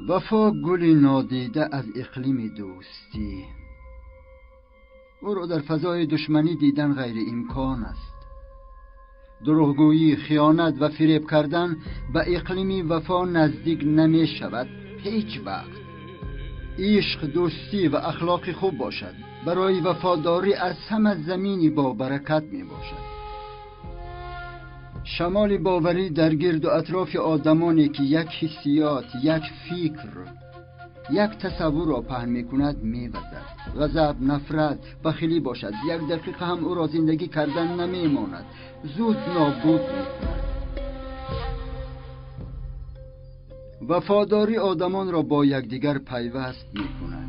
Вафо гули нодида аз иқлими дӯстӣ. Ӯро дар фазои душманӣ дидан ғайриимкон аст. Дурӯғгӯӣ, хиёнат ва фиреб кардан ба иқлими вафо наздик намешавад ҳеҷ вақт. Ишқ, дӯстӣ ва ахлоқи хуб бошад. Барои вафодорӣ аз ҳама замини бобаракат мебошад. Шамоли боварӣ дар гирду атрофи одамоне ки як ҳиссиёт, як фикр, як тасаввурро паҳн мекунад мевазад. Ғазаб, нафрат, бахилӣ бошад. Як дақиқа ҳам ӯро зиндагӣ кардан намемонад. Зуд нобуд мекунад. Вафодорӣ одамонро бо якдигар пайваст мекунад.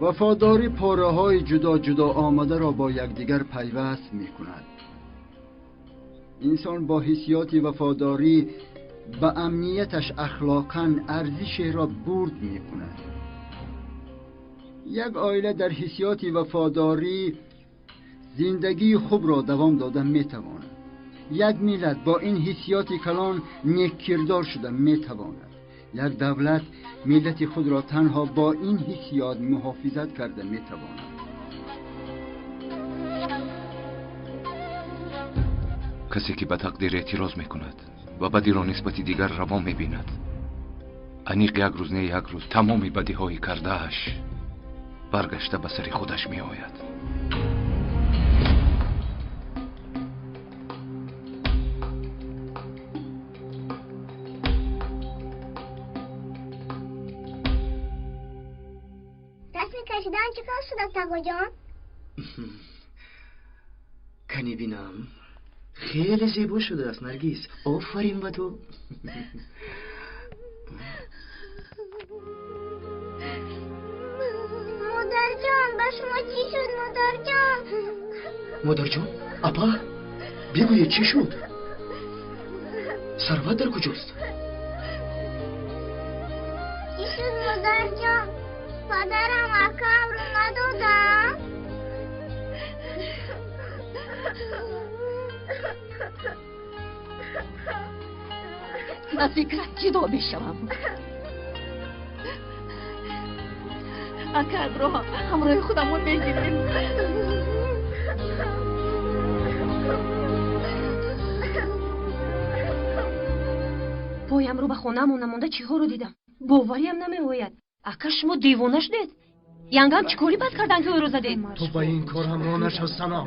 Вафодорӣ пораҳои ҷудо-ҷудо омадаро бо якдигар пайваст мекунад. Инсон бо ҳиссиёти вафодорӣ ба амнияташ ахлоқан арзишеро бурд мекунад. Як оила дар ҳиссиёти вафодорӣ зиндагии хубро давом дода метавонад. Як миллат бо ин ҳиссиёти калон неккирдор шуда метавонад. Як давлат миллати худро танҳо бо ин ҳиссиёт муҳофизат карда метавонад. Касе ки ба тақдир эътироз мекунад ва бадиро нисбати дигар раво мебинад, аниқ як рӯз не як рӯз тамоми бадиҳои кардааш баргашта ба сари худаш меояд. Расми кашидан чӣ кор шуда, тағоҷон? Кани бинам. Хеле зебо шудааст, Наргиз. Офарин ба ту. Модарҷон, ба шумо чӣ шуд, модарҷон? Модарҷон, апа, бигӯед чӣ шуд? Сарват дар куҷост? Чӣ шуд, модарҷон? Падарам акамро надодам. Аз фикрат ҷудо мешавам. Акаатро ҳамроҳи худамон мегирем. Поямро ба хонаамон намонда чиҳоро дидам. Бовариам намеояд. Ака, шумо девона шудед? Янгам чӣ кори бад кардан ки ӯро задед? Ту ба ин кор ҳамроҳ нашав, Санам.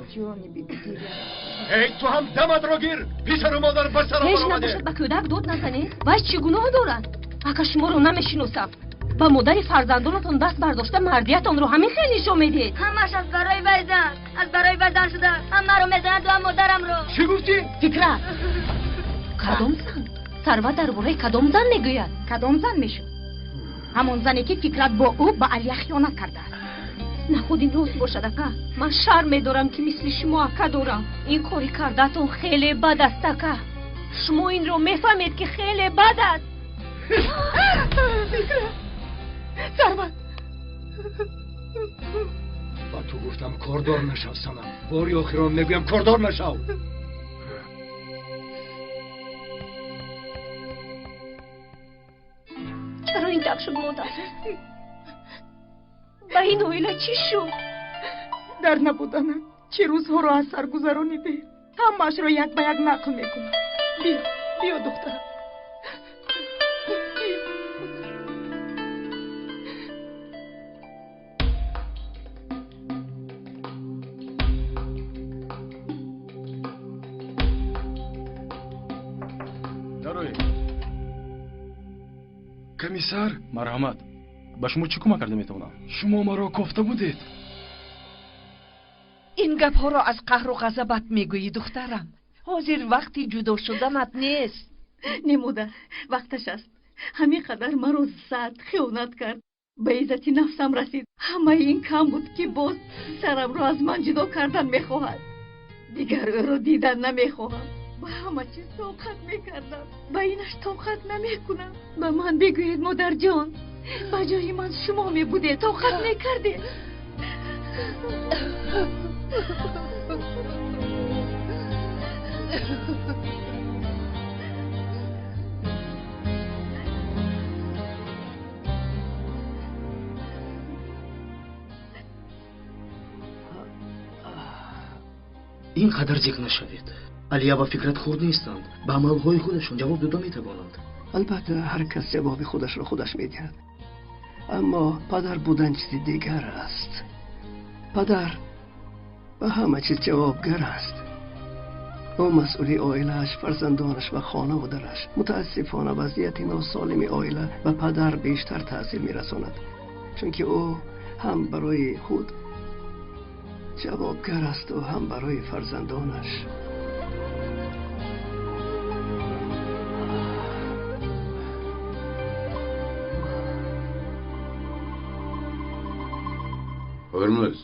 Эй, ту ҳам даматро гир! Писару модар ба сарам Ҳеҷ баромаде! набошад, ба кӯдак дод назанед. Вай чӣ гуноҳ дорад? Ака, шуморо намешиносам. Ба модари фарзандонатон даст бардошта мардиятонро ҳамин хел нишон медиҳед. Ҳамаш аз барои вайзан, аз барои вайзан шуда. Ҳам маро мезанад ва ҳам модарамро. Чӣ гуфтӣ? Фикрат, кадом зан? Сарват дар бораи кадом зан мегӯяд? Кадом зан мешуд? Ҳамон зане ки Фикрат бо ӯ ба Алия хиёнат кардааст. Нахуд ин рост бошад, ака. Ман шарм медорам ки мисли шумо ака дорам. Ин кори кардаатон хеле бад аст, ака. Шумо инро мефаҳмед ки хеле бад аст. Фикрат, Сарват, Ба ту гуфтам кордор нашав, Санам. Бори охирон мегӯям, кордор нашав. Чаро ин тав шуд, модар? Ба ин оила чӣ шуд? Дар набуданам чӣ рӯзҳоро аз сар гузаронидем. Ҳамаашро як ба як нақл мекунам. Биё, биё, духтарам. Биё. Дароед. Комиссар, Марҳамат, ба шумо чӣ кӯмак карда метавонам? Шумо маро кофта будед. Ин гапҳоро аз қаҳру ғазабат мегӯӣ, духтарам. Ҳозир вақти ҷудо шуданат нест. Не, модар, вақташ аст. Ҳамин қадар маро зад, хиёнат кард, ба иззати нафсам расид. Ҳамаи ин кам буд ки боз сарамро аз ман ҷудо кардан мехоҳад. Дигар ӯро дидан намехоҳам. Ба ҳама чиз тоқат мекардам, ба инаш тоқат намекунам. Ба ман бигӯед, модарҷон, ба ҷои ман шумо мебудед, тоқат мекардед? Ин қадар зиқ нашавед. Алия ва Фикрат хурд нестанд, ба амалҳои худашон ҷавоб дода метавонанд. Албатта, ҳар кас ҷавоби худашро худаш медиҳад, аммо падар будан чизи дигар аст. Падар ба ҳама чиз ҷавобгар аст. Ӯ масъули оилааш, фарзандонаш ва хонаву дараш. Мутаассифона, вазъияти носолими оила ба падар бештар таъсир мерасонад, чунки ӯ ҳам барои худ ҷавобгар асту ҳам барои фарзандонаш. Ҳурмуз,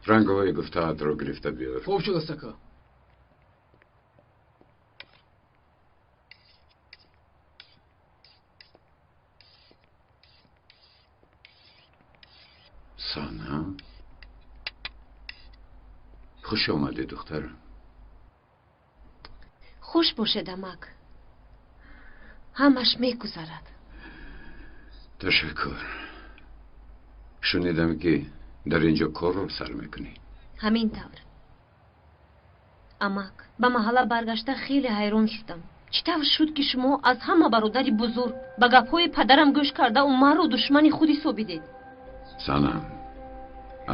рангҳои гуфтаатро гирифта биёр. Хуб шудааст, ака. Сана, хуш омадӣ, духтарам. Хуш бошед, амак. Ҳамаш мегузарад. Ташаккур. Шунидам, ки дар инҷо корро сар мекунӣ. Ҳамин тавр, амак. Ба маҳалла баргашта хеле ҳайрон шудам. Чӣ тавр шуд, ки шумо аз ҳама бародари бузург ба гапҳои падарам гӯш карда Умарро душмани худ ҳисобидед? Санам,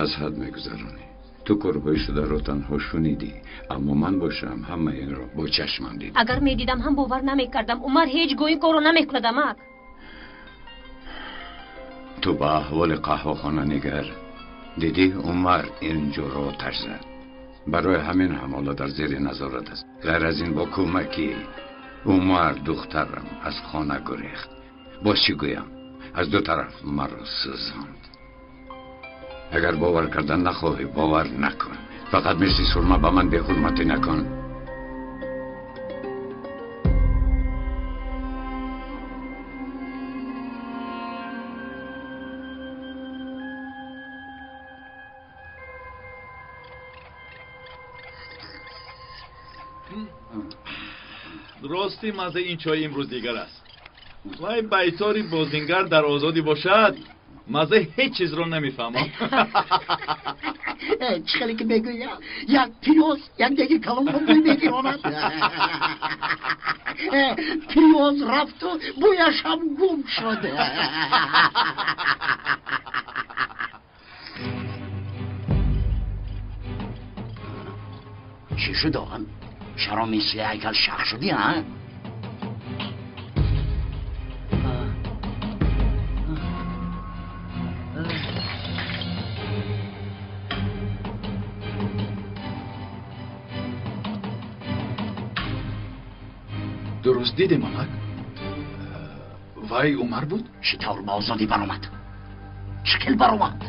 аз ҳад мегузаронӣ. Ту корҳои шударо танҳо шунидӣ, аммо ман бошам ҳама инро бо чашмам дидам. Агар медидам ҳам бовар намекардам. Умар ҳеҷ гоҳ ин корро намекунад, амак. Ту ба аҳволи қаҳвахона нигар. Дидӣ, Умар инҷоро оташ зад. Барои ҳамин ҳам ҳоло дар зери назорат аст. Ғайр аз ин, бо кӯмаки Умар духтарам аз хона гурехт. Боз чӣ гӯям, аз ду тараф маро сӯзонд. Агар бовар кардан нахоҳӣ, бовар накун. Фақат мисли сурма ба ман беҳурматӣ накун. Рости, маззаи ин чой имрӯз дигар аст. Вай байтори бозингар дар озодӣ бошад, маззаи ҳеҷ чизро намефаҳмам. Чӣ хеле ки мегӯям, як пиёз як деги калонро бӯй мегиронад. Пиёз рафту бӯяш ҳам гум шуд. Чӣ шуд, оғам? Чаро мисли ҳайкал шах шудӣ, ҳа? Дуруст дидем, амак? Вай Умар буд? Чӣ тавр ба озодӣ баромад? Чӣ хел баромад?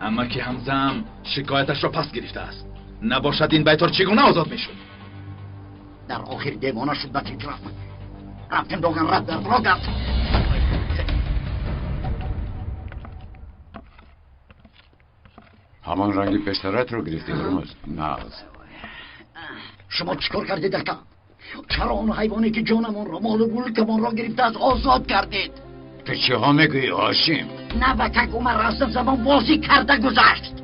Амаки Ҳамзаам шикояташро пас гирифтааст. Набошад, ин байтор чӣ гуна озод мешуд? Дар охир девона шуд ба фикрам. Рафтем, доган, рафт, рогард. Ҳамон ранги пештаратро гирифтӣ, Ҳурмуз? Нағз. Шумо чӣ кор кардед, ака? Чаро он ҳайвоне ки ҷонамонро, молу мулкамонро гирифтааст, озод кардед? Ту чиҳо мегӯӣ, Ҳошим? Навакак Умар аз забон бозӣ карда гузашт.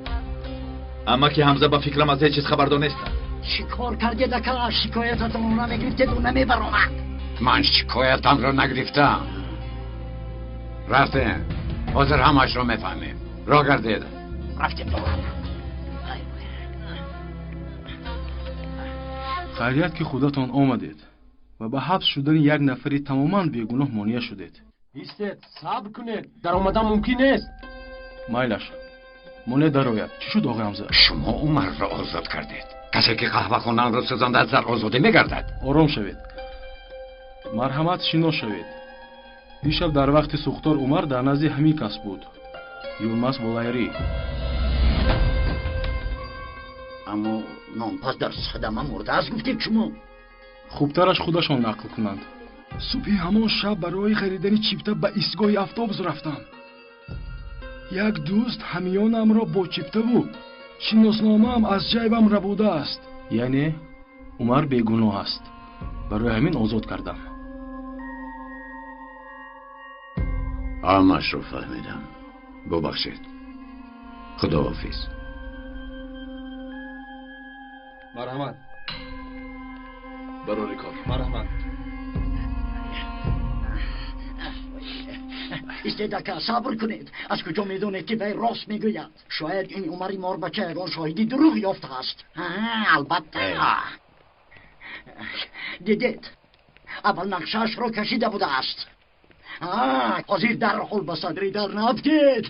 Амаки Ҳамза ба фикрам аз ҳеҷ чиз хабардор нестанд. Чӣ кор кардед, ака? Шикоятатонро намегирифтед, ӯ намебаромад. Ман шикоятамро нагирифтам. Рафтем, ҳозир ҳамаашро мефаҳмем. Роҳ гардед. Рафтем, доган. Хайрият, ки худатон омадед ва ба ҳабс шудани як нафари тамоман бегуноҳ монеа шудед. Истед, сабр кунед, даромадан мумкин нест. Майлаш, монеа дарояд. Чӣ шуд, оғои Ҳамза? Шумо Умарро озод кардед. Касе ки қаҳвахонаамро сӯзондааст, дар озодӣ мегардад. Ором шавед, марҳамат, шинос шавед. Дишаб дар вақти сӯхтор Умар дар назди ҳамин кас буд, Юлмас Болайрӣ. Аммо нонпаз дар садама мурдааст, гуфтед шумо. Хубтараш худашон нақл кунанд. Субҳи ҳамон шаб барои харидани чипта ба истгоҳи автобус рафтам. Як дӯст ҳамёнамро бо чиптаву шиносномаам аз ҷайбам рабудааст. Яъне Умар бегуноҳ аст. Барои ҳамин озод кардам. Ҳамашро фаҳмидам. Бубахшед. Худоҳофиз. Марҳамат. Барори кор. Марҳамат. Истед ака, сабр кунед. Аз куҷо медонед, ки вай рост мегӯяд? Шояд ин Умари морбача ягон шоҳиди дурӯғ ёфтааст. Албатта. Дидед, аввал нақшаашро кашида будааст. Ҳозир дарҳол ба Садрӣ дар нафтед.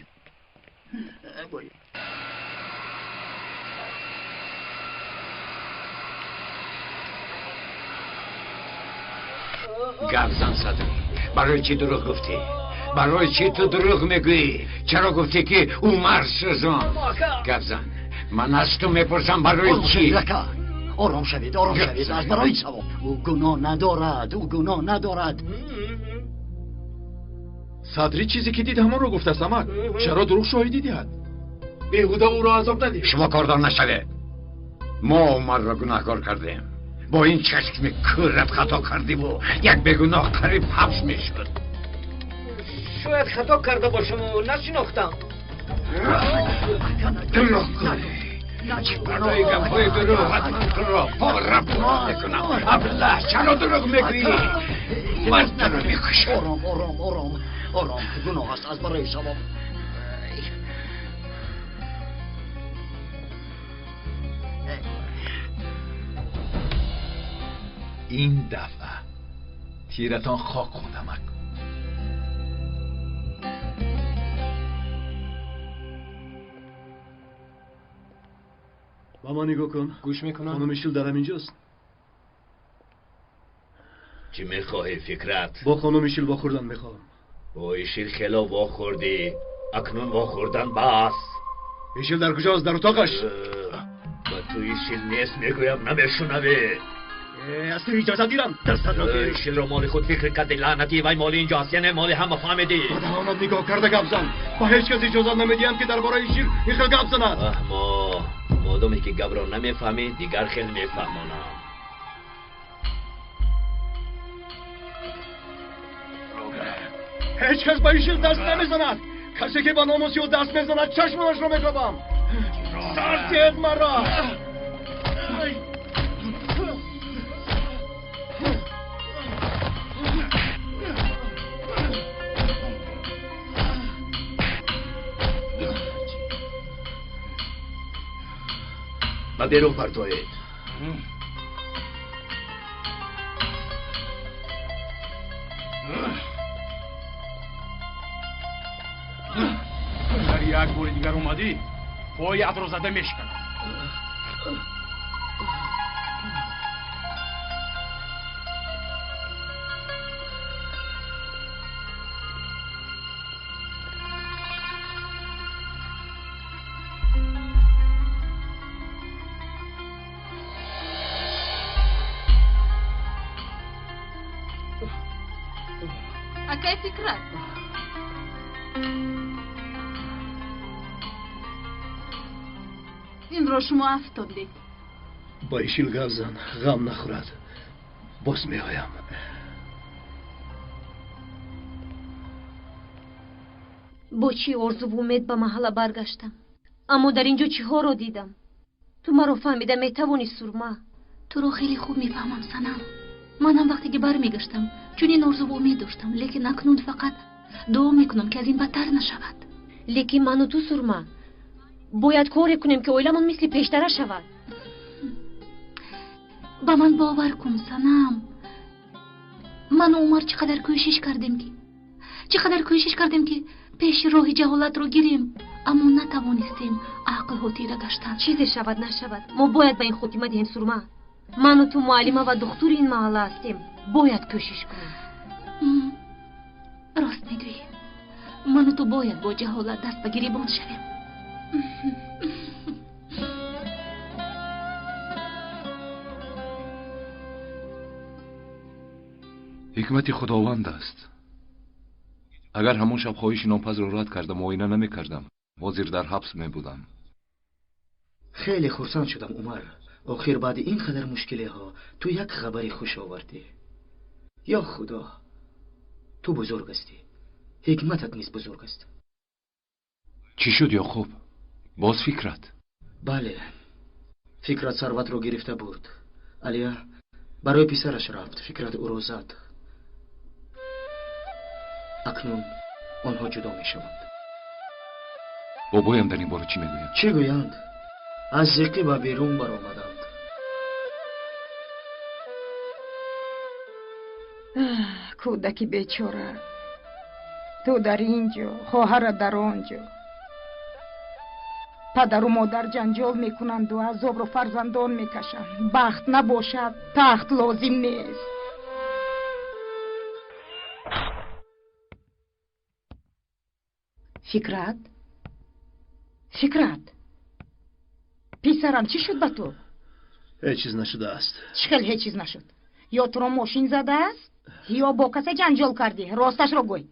Гап зан, Садрӣ. Барои чӣ дурӯғ гуфтӣ? Барои чӣ ту дурӯғ мегӯӣ? Чаро гуфтӣ, ки Умар сӯзон? Гап зан. Ман аз ту мепурсам, барои чӣ? Ором шавед, ором шавед. Аз барои савоб. Ӯ гуноҳ надорад, ӯ гуноҳ надорад. Садрӣ чизе ки дид ҳамонро гуфтааст, амак. Чаро дурӯғ шоҳидӣ диҳад? Беҳуда ӯро азоб надиҳ. Шумо кордор нашавед. Мо Умарро гунаҳкор кардем. Бо ин чашми кӯрат хато кардиву як бегуноҳ қариб ҳабс мешуд. Шояд хато карда бошаму нашинохтам. Дурӯғ гӯй. Барои гапҳои дурӯғат ман туро пора пора мекунам. Абдуллаҳ, чаро дурӯғ мегӯӣ? Ман туро мекушам. Ором, ором, ором, ором. Гуноҳ аст аз барои савоб. Ин дафъа тиратон хок хӯрд, амак. Ба ман нигоҳ кун. Гӯш мекунам. Хонум Ишил дар ҳаминҷост. Чӣ мехоҳӣ, Фикрат? Бо хонум Ишил вохӯрдан мехоҳам. Бо Ишил хело вохӯрдӣ. Акнун вохӯрдан бас. Ишил дар куҷост? Дар утоқаш? Ба ту Ишил нест мегӯям, намешунавӣ. Аз ту иҷозат гирам, дастатро гир. Ишилро моли худ фикр кардӣ, лаънатӣ. Вай моли инҷо аст, яъне моли ҳама, фаҳмидӣ? Ба даҳонат нигоҳ карда гап зан. Ба ҳеҷ кас иҷозат намедиҳам, ки дар бораи Ишил ин хел гап занад. Фаҳмо. Модоме ки гапро намефаҳмӣ, дигар хел мефаҳмонам. Ҳеҷ кас ба Ишил даст намезанад. Касе ки ба номуси ӯ даст мезанад, чашмонашро мекобам. Сар диҳед маро. Ба берун партоед. Агар як бори дигар омадӣ, поятро зада мешиканам. Акай Фикрат, инро шумо афтодед. Ба Ишил гап зан, ғам нахӯрад. Боз меоям. Бо чӣ орзуву умед ба маҳалла баргаштам, аммо дар ин ҷо чиҳоро дидам. Ту маро фаҳмида метавонӣ, Сурма? Туро хеле хуб мефаҳмам, Санам. Манам вақте ки бармегаштам, чунин орзуву умед доштам, лекин акнун фақат дуо мекунам, ки аз ин бадтар нашавад. Лекин ману ту, Сурма, бояд коре кунем, ки оиламон мисли пештара шавад. Ба ман бовар кун, Санам. Ману Умар чӣ қадар кӯшиш кардем, ки чӣ қадар кӯшиш кардем, ки пеши роҳи ҷаҳолатро гирем, аммо натавонистем. Ақлҳо тира гаштанд. Чизе шавад нашавад, мо бояд ба ин хотима диҳем, Сурма. Ману ту муаллима ва духтури ин маҳалла ҳастем, бояд кӯшиш кунем. Рост мегӯӣ. Ману ту бояд бо ҷаҳолат даст ба гирибон шавем. Ҳикмати Худованд аст. Агар ҳамон шаб хоҳиши нонпазро рад карда муоина намекардам, ҳозир дар ҳабс мебудам. Хеле хурсанд шудам, Умар. Охир баъди ин қадар мушкилиҳо ту як хабари хуш овардӣ. Ё Худо, ту бузург ҳастӣ, ҳикматат низ бузург аст. Чӣ шуд, Ёқуб? Боз Фикрат? Бале, Фикрат Сарватро гирифта бурд. Алия барои писараш рафт, Фикрат ӯро зад. Акнун онҳо ҷудо мешаванд. Бобоям дар ин бора чӣ мегӯянд? Чӣ гӯянд? Аз зиқӣ ба берун баромаданд. Кӯдаки бечора, ту дар ин ҷо, хоҳарат дар он ҷо. Падару модар ҷанҷол мекунанду азобро фарзандон мекашанд. Бахт набошад, тахт лозим нест. Фикрат, Фикрат, писарам, чӣ шуд ба ту? Ҳеҷ чиз нашудааст. Чӣ хел ҳеҷ чиз нашуд? Ё туро мошин задааст, ё бо касе ҷанҷол кардӣ? Росташро гӯй.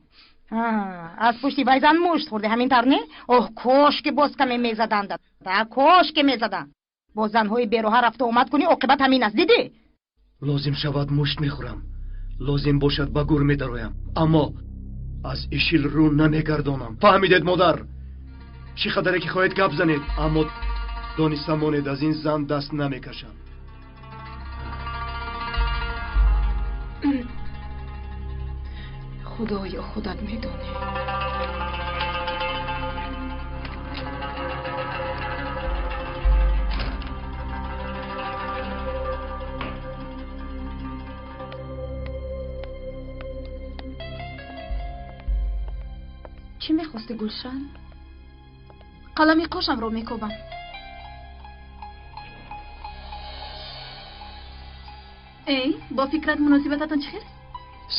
Аз пушти вай зан мушт хӯрдӣ, ҳамин тавр не? Оҳ, кош ки боз каме мезаданд, кош ки мезаданд. Бо занҳои бероҳа рафту омад кунӣ, оқибат ҳамин аст, дидӣ? Лозим шавад мушт мехӯрам, лозим бошад ба гур медароям, аммо аз ишил рӯ намегардонам. Фаҳмидед, модар? Чӣ қадаре ки хоҳед гап занед, аммо дониста монед, аз ин зан даст намекашам. Худоё, худат медонӣ. Чӣ мехости, Гулшан? Қалами қошамро мекобам. Эй, бо Фикрат муносибататон чӣ хел?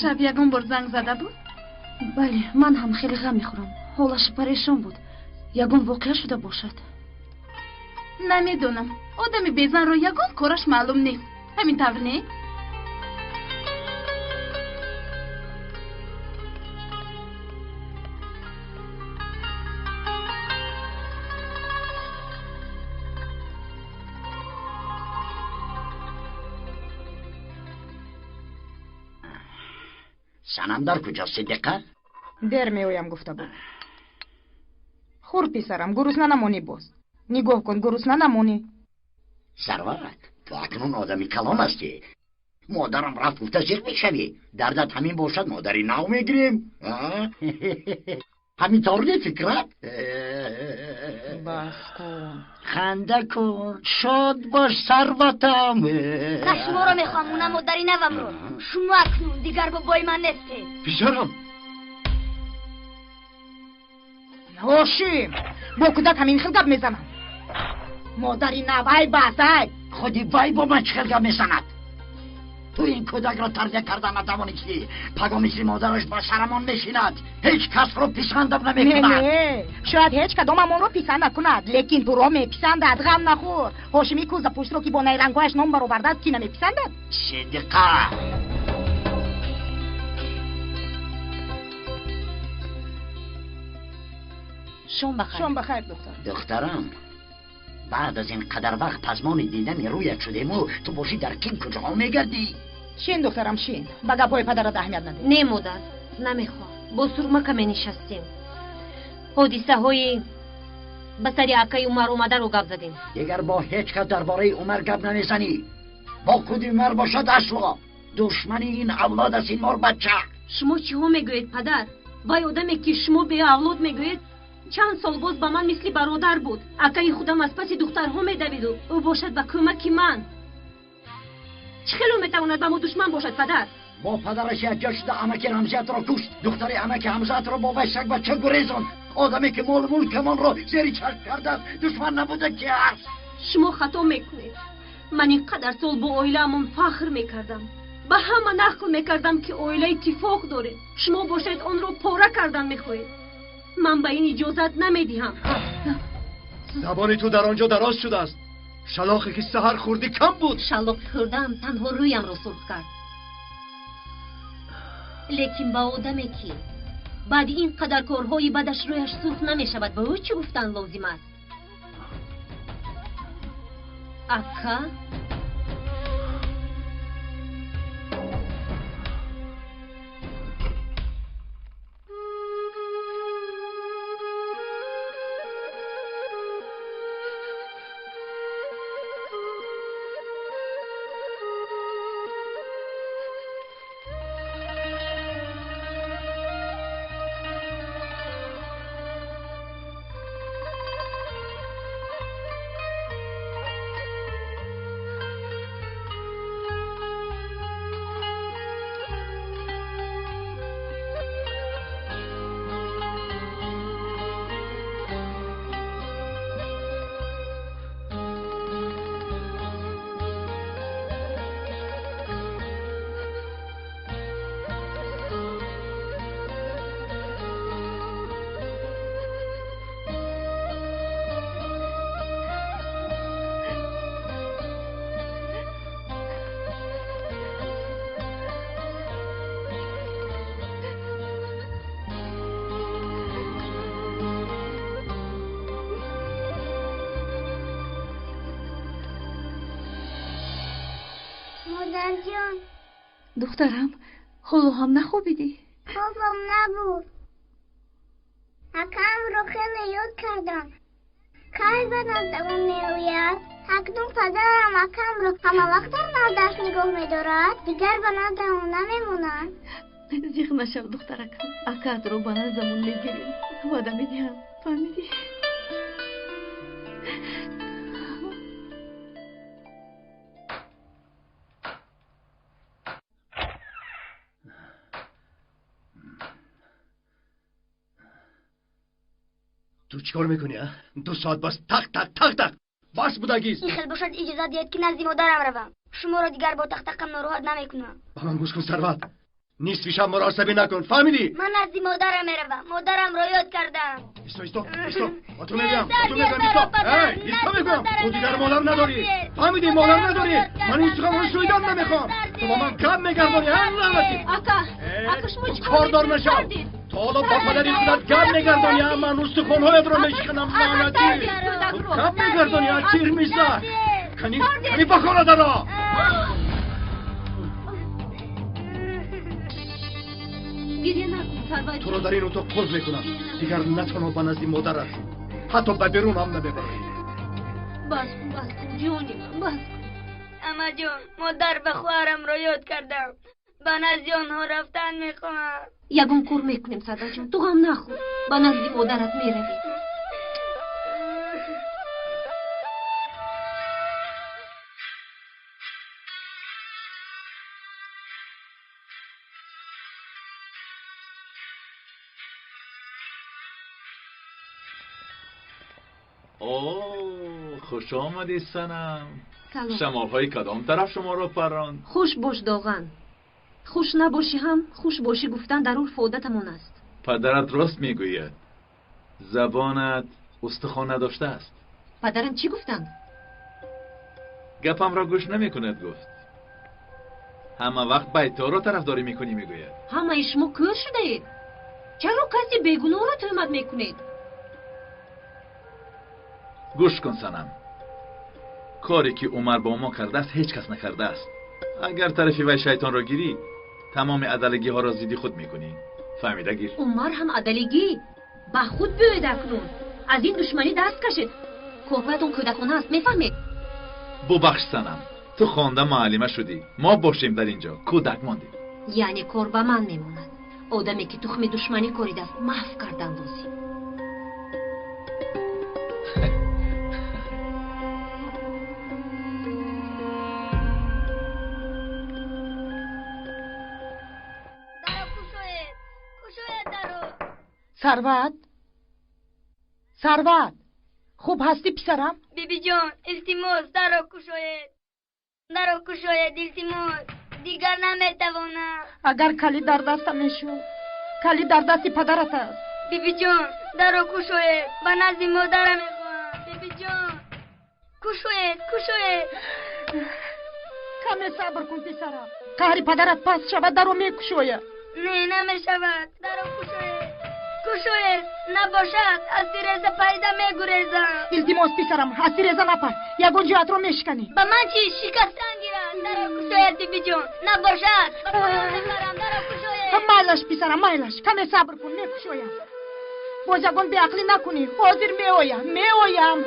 Шаб ягон бор занг зада буд? Бале, ман ҳам хеле ғам мехӯрам. Ҳолаш парешон буд. Ягон воқеа шуда бошад. Намедонам. Одами безанро ягон кораш маълум нест. Ҳамин тавр не? Занам дар куҷост, Сидиқа? Дер меоям гуфта буд. Хур, писарам, гурусна намонӣ боз. Нигоҳ кун, гурусна намонӣ. Сарват, ту акнун одами калон ҳастӣ. Модарам рафт гуфта зиқ мешавӣ. Дардат ҳамин бошад, модари нав мегирем. Ҳамин тавр не, Фикрат? Бас кун. Ханда кун, шод бош, сарватам. На шуморо мехоҳам, на модари навамро. Шумо акнун дигар бобои ман нестед. Писарам! Ҳошим, бо кӯдак ҳамин хел гап мезанам. Модари нав, ай бас, ай! Худи вай бо ман чӣ хел гап мезанад? Ту ин кӯдакро тарбия карда натавонистӣ. Паго мисли модараш ба сарамон мешинад. Ҳеҷ касро писандам намекунад. Не, шояд ҳеҷ кадомамонро писанд накунад, лекин туро меписандад. Ғам нахӯр. Ҳошими кӯзапуштро ки бо найрангҳояш ном баровардааст, ки намеписандад? Сидиқа! Шом бахайр. Шом бахайр, духтар. Духтарам, баъд аз ин қадар вақт пазмони дидани рӯят шудему, ту бошӣ дар ким куҷоҳо мегардӣ? Шин, духтарам, шин. Ба гапҳои падарат аҳамият надеҳ. Не, модар, намехоҳам. Бо сурма каме нишастем. Ҳодисаҳои ба сари акаи Умар омадаро гап задем. Дигар бо ҳеҷ кас дар бораи Умар гап намезанӣ. Бо худи Умар бошад асло. Душмани ин авлод аст ин морбача. Шумо чиҳо мегӯед, падар? Вай одаме ки шумо беавлод мегӯед, чанд сол боз ба ман мисли бародар буд. Акаи худам аз паси духтарҳо медавиду ӯ бошад ба кӯмаки ман. Чӣ хело метавонад ба мо душман бошад, падар? Бо падараш якҷо шуда амаки Рамзиятро кушт. Духтари амаки Ҳамзаатро бо вай сагбача гурезонд. Одаме ки молу мулкамонро зери чашм кардааст, душман набуда ки аст. Шумо хато мекунед. Ман ин қадар сол бо оилаамон фахр мекардам. Ба ҳама нақл мекардам ки оила иттифоқ дорем. Шумо бошед онро пора кардан мехоҳед. Ман ба ин иҷозат намедиҳам. Забони ту дар он ҷо дароз шудааст. Шалоқе ки саҳар хӯрдӣ кам буд. Шалоқ хӯрдаам танҳо рӯямро сурх кард. Лекин ба одаме ки баъди ин қадар корҳои бадаш рӯяш сурх намешавад, ба ӯ чӣ гуфтан лозим аст? Ака? مادرجان. دخترم ҳоло ҳам нахобидӣ? Хобам набуд. Акамро хеле ёд кардам. Кай ба наздамон меояд? Акнун падарам акамро ҳама вақт дар наздаш нигоҳ медорад, дигар ба наздамон намемонад. Зиқ нашав, духтаракам, акаатро ба наздамон мегирем, ваъда медиҳам, фаҳмидӣ? Ту чикор мекунӣ, а? 2 соат бас тақ тақ тақ тақ бас будагист. Ин хел бошад, иҷозат диҳед, ки назди модарам равам. Шуморо дигар бо тақтақам нороҳат намекунам. Ба ман гӯш кун, Сарват, нисфи шаб маро асабӣ накун, фаҳмидӣ? Ман назди модарам меравам, модарамро ёд кардам. Исто, исто, исто, ба ту мегӯям, ба ту мегӯям, исто, эй, исто мегӯям. Ту дигар модар надорӣ, фаҳмидӣ? Модар надорӣ. Ман ин суханро шунидан намехоҳам. Ту ба ман гап мегардонӣ, а, лаънатӣ? Ака, ака, шумо чӣ кордор нашав. То ҳоло ба падари худат гап мегардонӣ, а? Ман устухонҳоятро мешиканам, лаънатӣ. Ту гап мегардонӣ, а, тирмиза. Кани, кани, ба хона даро. Гиря накун, Сарват. Туро дар ин утоқ қулф мекунам. Дигар на танҳо ба назди модарат, ҳатто ба берун ҳам намебарӣ. Бас кун, бас кун, ҷони ман, бас кун. Амаҷон, модар ва хоҳарамро ёд кардам. Ба назди онҳо рафтан мехоҳам. Ягон кор мекунем, Сарватҷон, ту ғам нахӯр, ба назди модарат меравӣ. О, хуш омадӣ, санам. Салом. Шамолҳои кадом тараф шуморо парронд? Хуш бош, Доған. Хуш набошӣ ҳам хуш бошӣ гуфтан дар урфу одатамон аст. Падарат рост мегӯяд, забонат устухон надоштааст. Падарам чӣ гуфтанд? Гапамро гӯш намекунад, гуфт. Ҳама вақт байторо тарафдорӣ мекунӣ, мегӯяд. Ҳамаи шумо кӯр шудаед. Чаро каси бегуноҳро тӯҳмат мекунед? Гӯш кун, санам, коре ки Умар бо мо кардааст, ҳеҷ кас накардааст. Агар тарафи вай шайтонро гирӣ, тамоми адалигиҳоро зидди худ мекунӣ, фаҳмида гир. Умар ҳам адалигӣ ба худ биёед. Акнун аз ин душманӣ даст кашед, корҳоятон кӯдакона аст, мефаҳмед? Бубахш, санам, ту хонда муаллима шудӣ, мо бошем дар ин ҷо кӯдак мондем. Яъне кор ба ман мемонад. Одаме ки тухми душманӣ коридааст, маҳв кардан лозим. Сарват, Сарват, хуб ҳастӣ, писарам? Бибиҷон, илтимос, даро кушоед, даро кушоед, илтимос, дигар наметавонам. Агар калид дар дастам мешуд, калид дар дасти падарат аст. Бибиҷон, даро кушоед, ба назди модарам мехоҳам. Бибиҷон, кушоед, кушоед. Каме сабр кун, писарам, қаҳри падарат паст шавад, даро мекушояд. Не, намешавад, даро кушоед. кушоед, набошад аз тиреза пайда мегурезам. Илтимос, писарам, аз тиреза напар, ягон ҷоятро мешиканӣ. Ба ман чӣ, шикастан гирад. Даро кушоед, бибиҷон, набошад ба поён мепарам. Даро кушоед. Майлаш, писарам, майлаш, каме сабр кун, мекушоям. Боз ягон беақлӣ накунӣ. Ҳозир меоям, меоям.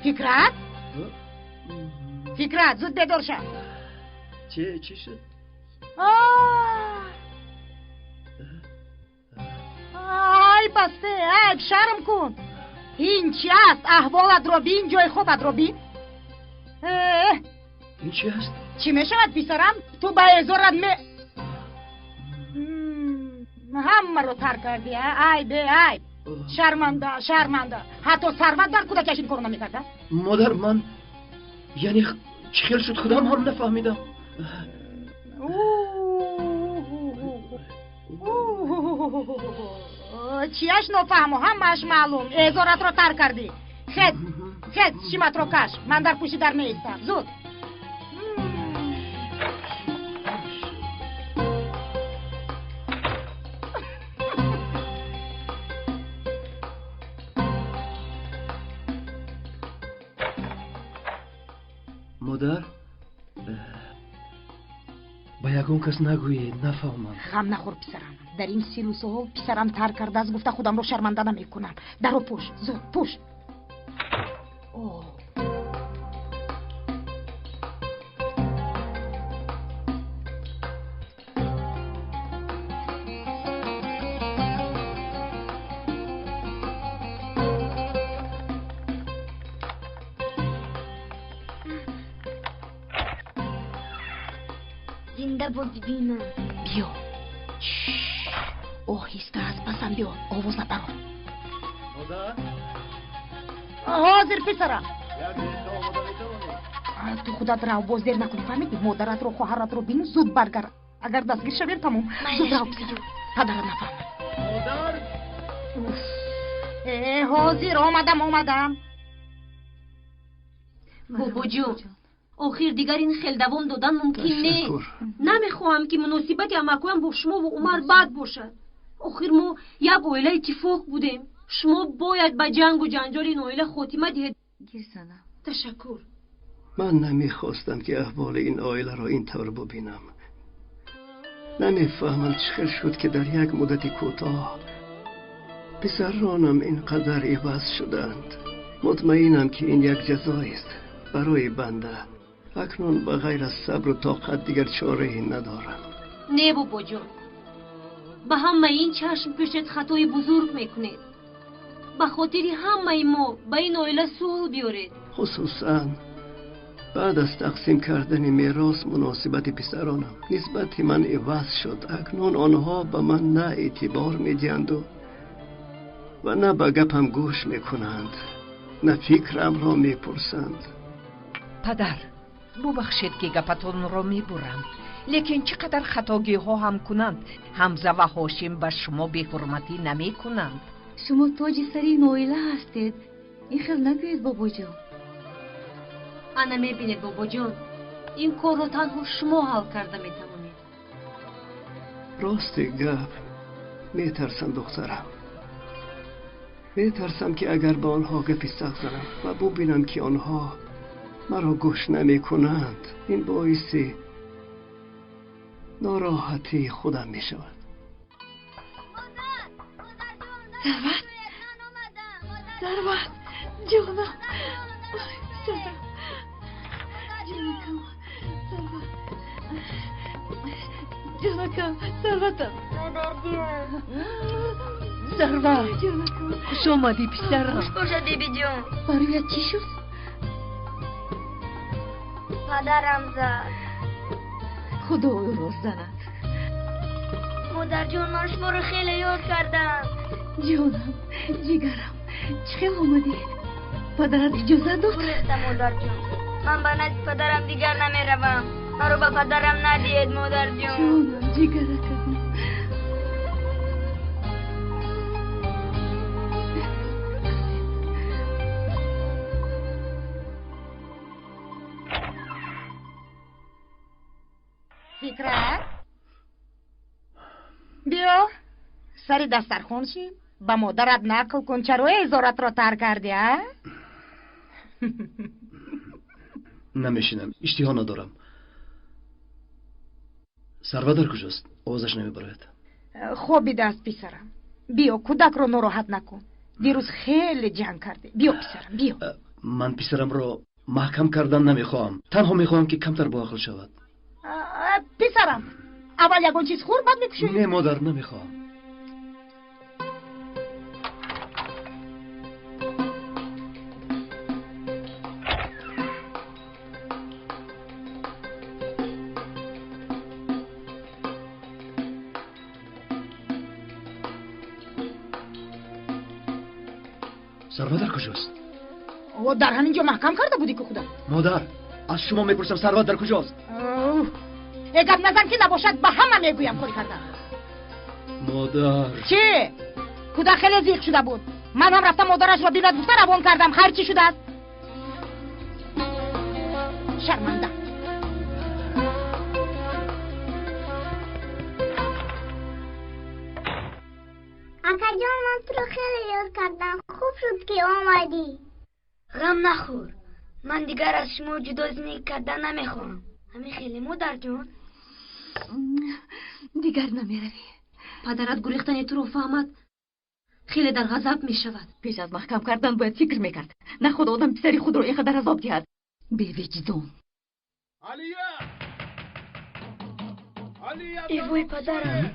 Фикрат? Фикрат, зуд бедор шав. Чӣ шуд? Ай, басте, айб, шарм кун. Ин чи аст? Аҳволатро бин, ҷои хобатро бин. Ин чи аст? Чӣ мешавад, писарам? Ту ба эзорат ме... Ҳамаро тарк кардӣ, айб, айб. Шарманда, шарманда. Ҳатто сарват дар кӯдакиаш ин корро намекарда. Модар, ман яъне чӣ хел шуд, худам ҳам нафаҳмидам. Чияш нофаҳмо, ҳамааш маълум. Эзоратро тар кардӣ. Хез, хез, шиматро каш. Ман дар пушти дар меистам. Зуд. Модар, ба ягон кас нагӯед, нафаҳмам. Ғам нахӯр, писарам. Дар ин силу суҳол писарам тар кардааст, гуфта худамро шарманда намекунам. Даро пӯш, зуд пӯш. Зинда бод бибинам. Биё. Оҳиста аз пасам биё, овоз напарор. Модар? Ҳозир, писарам. Як дақиқа омода метавонӣ? Ту худат рав, боз дер накунӣ, фаҳмидӣ? Модаратро, хоҳаратро бину, зуд баргард. Агар дастгир шавем, тамом. Зуд рав, писарам. Падарат нафаҳмад. Модар? Ҳозир, омадам, омадам. Бобоҷон, охир дигар ин хел давом додан мумкин нест. Намехоҳам, ки муносибати амакоям бо шумо ва Умар бад бошад. Охир мо як оила иттифоқ будем. Шумо бояд ба ҷангу ҷанҷоли ин оила хотима диҳед. Гирсанам. Ташаккур. Ман намехостам, ки аҳволи ин оиларо ин тавр бубинам. Намефаҳмам, чӣ хел шуд, ки дар як муддати кӯтоҳ писаронам ин қадар иваз шуданд. Мутмаинам, ки ин як ҷазоест барои банда. Акнун ба ғайр аз сабру тоқат дигар чорае надорам. Не, бобоҷон, ба ҳамаи ин чашм пӯшед, хатои бузург мекунед. Ба хотири ҳамаи мо ба ин оила сулҳ биёред. Хусусан баъд аз тақсим кардани мерос муносибати писаронам нисбати ман иваз шуд. Акнун онҳо ба ман на эътибор медиҳанду ва на ба гапам гӯш мекунанд, на фикрамро мепурсанд. Падар, бубахшед, ки гапатонро мебурам, лекин чӣ қадар хатогиҳо ҳам кунанд, Ҳамза ва Ҳошим ба шумо беҳурматӣ намекунанд. Шумо тоҷи сари ин оила ҳастед, ин хел нагӯед, бобоҷон. Ана мебинед, бобоҷон, ин корро танҳо шумо ҳал карда метавонед. Рости гап, метарсам, духтарам. Метарсам, ки агар ба онҳо гапи сахт занам ва бубинам, ки онҳо маро гӯш намекунанд, ин боиси нороҳатии худам мешавад. Сарват, Сарват, ҷонам, писарам, ҷонакам, Сарват, ҷонакам, Сарватам. Сарват, хуш омадӣ, писарам. Хуш бошад, бибиҷон. Бароят чӣ шуд? Падарам зад. Худо ӯро занад. Модарҷон, ман шуморо хеле ёд кардам. Ҷонам, ҷигарам, чӣ хел омадӣ? Падарат иҷозат дод? Гурехтам, модарҷон. Ман ба назди падарам дигар намеравам. Маро ба падарам надиҳед, модарҷон. Ҷонам, ҷигаракам. Фикрат, биё сари дастархон ши, ба модарат нақл кун, чаро эзоратро тар кардӣ, а? Намешинам, иштиҳо надорам. Сарва дар куҷост? Овозаш намебарояд. Хобидааст, писарам. Биё, кӯдакро нороҳат накун. Дирӯз хеле ҷанг кардӣ. Биё, писарам, биё. Ман писарамро маҳкам кардан намехоҳам, танҳо мехоҳам, ки камтар боақл шавад. Писарам, аввал ягон чиз хӯр, баъд мекушӣ. Не, модар, намехоҳам. Сарва дар куҷост? Дар ҳамин ҷо маҳкам карда будӣ ку худат. Модар, аз шумо мепурсам, Сарват дар куҷост? Э, гап назан, ки набошад ба ҳама мегӯям кори кардам. Модар. Чӣ? Кӯдак хеле зиқ шуда буд. Ман ҳам рафтам модарашро бинад гуфта равон кардам. Хайр, чӣ шудааст? Шарманда. Акаҷон, ман туро хеле ёд кардам. Хуб шуд, ки омадӣ. Ғам нахӯр, ман дигар аз шумо ҷудо зиндагӣ кардан намехоҳам. Ҳамин хеле, модарҷон? Дигар намеравӣ. Падарат гурехтани туро фаҳмад, хеле дар ғазаб мешавад. Пеш аз маҳкам кардан бояд фикр мекард. Наход одам писари худро ин қадар азоб диҳад. Бевиҷдон. Эй вой, падарам!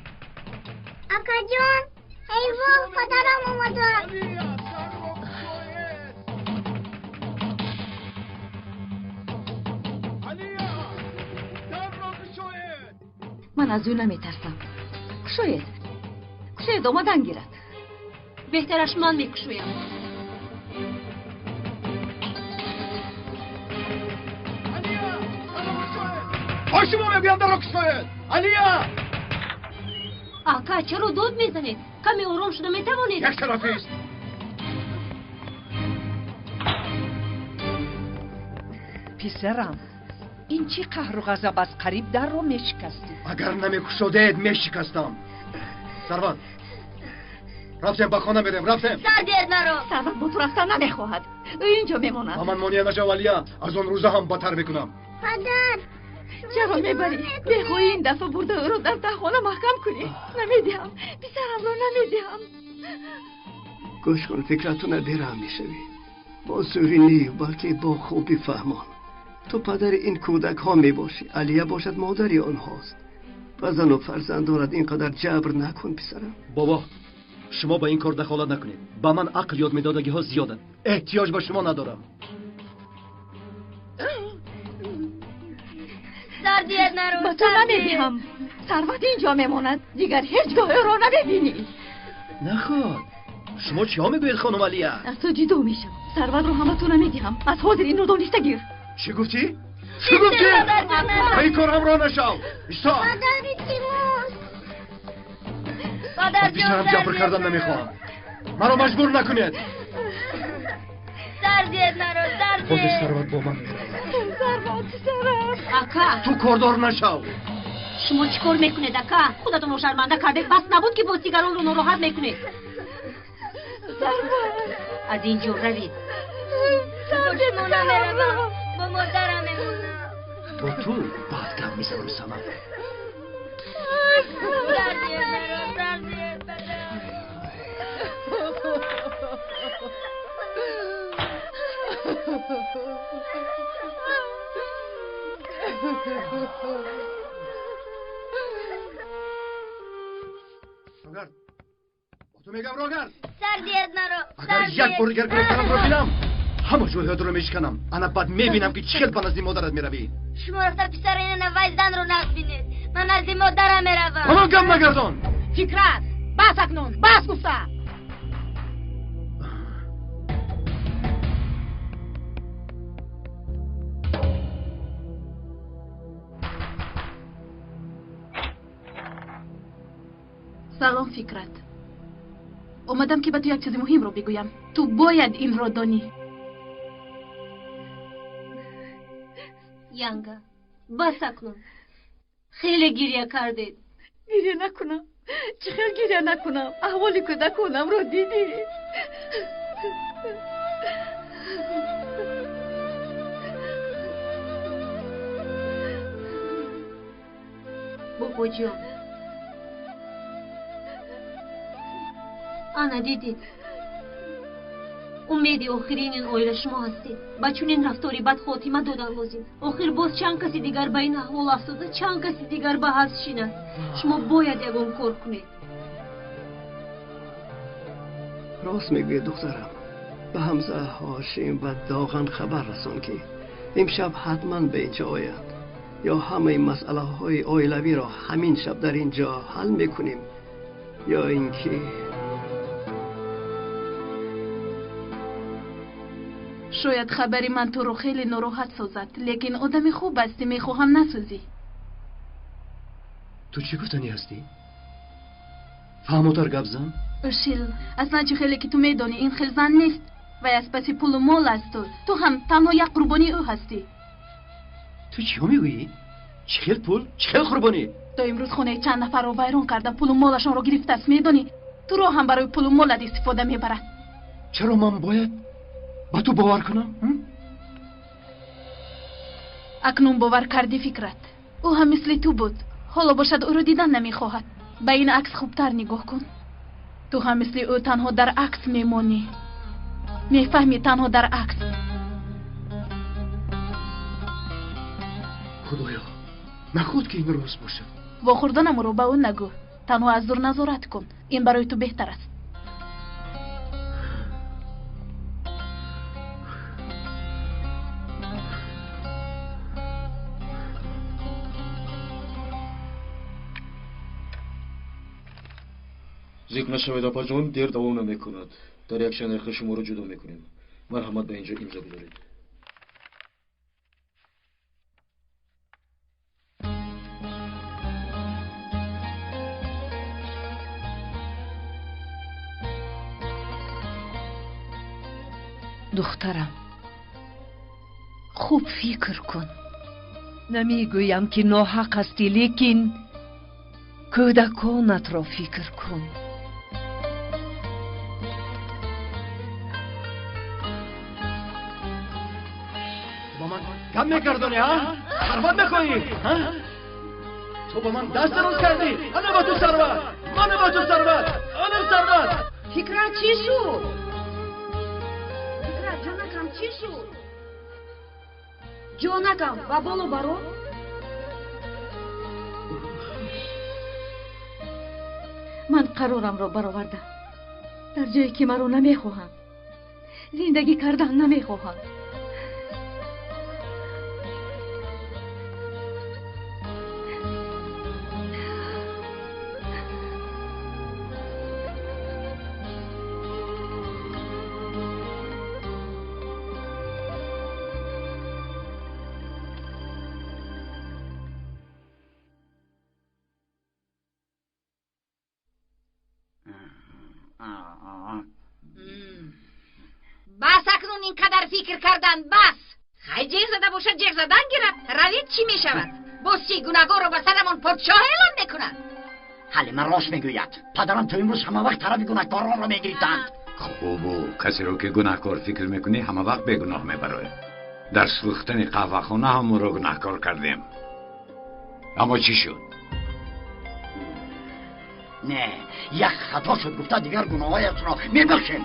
Акаҷон, эй вой, падарам омадааст. Ман аз ӯ наметарсам. Кушоед, кушоед, омадан гирад. Беҳтараш ман мекушоям. Ой, шумо мегӯям, дарро кушоед! Алия! Ака, чаро дод мезанед? Каме ором шуда метавонед? Як тарафист. Писарам, ин чӣ қаҳру ғазаб аст? Қариб дарро мешикастӣ. Агар намекушодед, мешикастам. Сарват, рафтем, ба хона мерем, рафтем. Сар диҳед маро. Сарват бо ту рафтан намехоҳад, ӯ инҷо мемонад. Ба ман монеа нашав, Алия, аз он рӯза ҳам батар мекунам. Падар, чаро мебарӣ? Мехоҳӣ ин дафъа бурда ӯро дар таҳхона маҳкам кунӣ? Намедиҳам, писарамро намедиҳам. Гӯш кун, фикратуна бераҳм мешавӣ. Бо зӯрӣ не, балки бо хубӣ фаҳмон. Ту падари ин кӯдакҳо мебошӣ, Алия бошад модари онҳост. Ба зану фарзандонат ин қадар ҷабр накун, писарам. Бобо, шумо ба ин кор дахолат накунед. Ба ман ақл ёд медодагиҳо зиёданд. Эҳтиёҷ ба шумо надорам. Ба ту намедиҳам. Сарват инҷо мемонад. Дигар ҳеҷ гоҳ ӯро намебинӣ. Наход. Шумо чиҳо мегӯед, хонум Алия? Аз ту ҷудо мешавам. Сарватро ҳам ба ту намедиҳам. Аз ҳозир инро дониста гир. Чӣ гуфтӣ? Чӣ гуфтӣ? Ба ин кор ҳамроҳ нашав. Исто. Ба писарам ҷабр кардан намехоҳам. Маро маҷбур накунед. Ҳозир сарват бо ман меравад. Сарват, писарам. Ака. Ту кордор нашав. Шумо чӣ кор мекунед, ака? Худатонро шарманда кардед. Бас набуд, ки боз дигаронро нороҳат мекунед. Сарват. Аз ин ҷо равед. Бо модарам мемонам. Бо ту баъд гап мезанам, Санам. Рогард, бо ту мегам, Рогард. Сардият маро. Агар як бор дигар гирифтанамро бинам, ҳама ҷойҳоятро мешиканам. Ана баъд мебинам, ки чӣ хел ба назди модарат меравӣ. Шумо рафта писари ина вай занро нағз бинед. Ман назди модарам меравам. Ба ман гап нагардон. Фикрат, бас акнун, бас гуфта. Салом, Фикрат. Омадам, ки ба ту як чизи муҳимро бигӯям. Ту бояд инро донӣ. Янга, бас акнун. Хеле гиря кардед. Гиря накунам. Чӣ хел гиря накунам? Аҳволи кӯдаконамро дидӣ? Бобоҷон, ана дидед, умеди охирини ин оила шумо ҳастед. Ба чунин рафтори бад хотима додан лозим. Охир боз чанд каси дигар ба ин аҳвол афтода, чанд каси дигар ба ҳабс шинад. Шумо бояд ягон кор кунед. Рост мегӯед, духтарам. Ба Ҳамза, Ҳошим ва Доған хабар расон, ки имшаб ҳатман ба инҷо оянд. Ё ҳамаи масъалаҳои оилавиро ҳамин шаб дар ин ҷо ҳал мекунем, ё ин ки Шояд хабари ман туро хеле нороҳат созад, лекин одами хуб ҳастӣ, мехоҳам насӯзӣ. Ту чӣ гуфтанӣ ҳастӣ? Фаҳмотар гап зан. Ушил, аслан чӣ хеле ки ту медонӣ, ин хел зан нест. Вай аз паси пулу мол асту ту ҳам танҳо як қурбонии ӯ ҳастӣ. Ту чиҳо мегӯӣ? Чӣ хел пул, чӣ хел қурбонӣ? То имрӯз хонаи чанд нафарро вайрон карда, пулу молашонро гирифтааст, медонӣ? Туро ҳам барои пулу молат истифода мебарад. Чаро ман бояд ба ту бовар кунам? Акнун бовар кардӣ, Фикрат. Ӯ ҳам мисли ту буд. Ҳоло бошад ӯро дидан намехоҳад. Ба ин акс хубтар нигоҳ кун. Ту ҳам мисли ӯ танҳо дар акс мемонӣ. Мефаҳмӣ, танҳо дар акс. Худоё, наход ки ин рост бошад. Вохӯрданамро ба ӯ нагӯ. Танҳо аз дур назорат кун. Ин барои ту беҳтар аст. Зиқ нашавед, апаҷон, дер давом намекунад. Дар як чанд дақиқа шуморо ҷудо мекунем. Марҳамат, ба ин ҷо имзо гузоред. Духтарам, хуб фикр кун. Намегӯям, ки ноҳақ ҳастӣ, лекин кӯдаконатро фикр кун. Ба ман гап мегардонӣ, ҳа? Сарват мехоҳӣ, ҳа? Ту ба ман даст дароз кардӣ. Ана ба ту сарват, ана ба ту сарват, ана сарват. Фикрат, чӣ шуд? Фикрат, ҷонакам, чӣ шуд? Ҷонакам, ба боло баро. Ман қарорамро баровардам. Дар ҷое ки маро намехоҳанд, зиндагӣ кардан намехоҳанд. Бас акнун ин қадар фикр кардан, бас. Хай ҷеғ зада бошад, ҷеғ задан гирад. Равед, чӣ мешавад? Боз чӣ, гунаҳгорро ба сарамон подшоҳ эълон мекунад? Ҳалима рост мегӯяд. Падарам то имрӯз ҳама вақт тарафи гунаҳкоронро мегирифтанд. Хубу касеро ки гунаҳкор фикр мекунӣ, ҳама вақт бегуноҳ мебарояд. Дар сӯхтани қаҳвахона ҳам ӯро гунаҳкор кардем. Аммо чӣ шуд? Не, як хато шуд гуфта дигар гуноҳҳоятро мебахшем.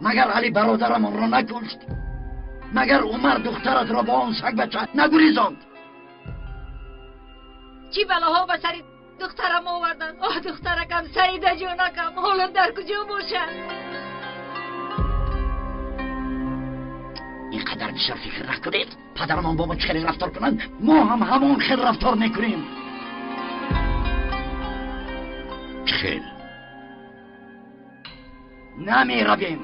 Магар Али бародарамонро накушт? Магар Умар духтаратро бо он сагбача нагурезонд? Чӣ балоҳо ба сари духтарам оварданд? Оҳ, духтаракам, Саида ҷонакам, ҳоло дар куҷо бошад? Ин қадар бисёр фикр накунед. Падарамон бо мо чӣ хеле рафтор кунанд, мо ҳам ҳамон хел рафтор мекунем. Чӣ хел? Намеравем.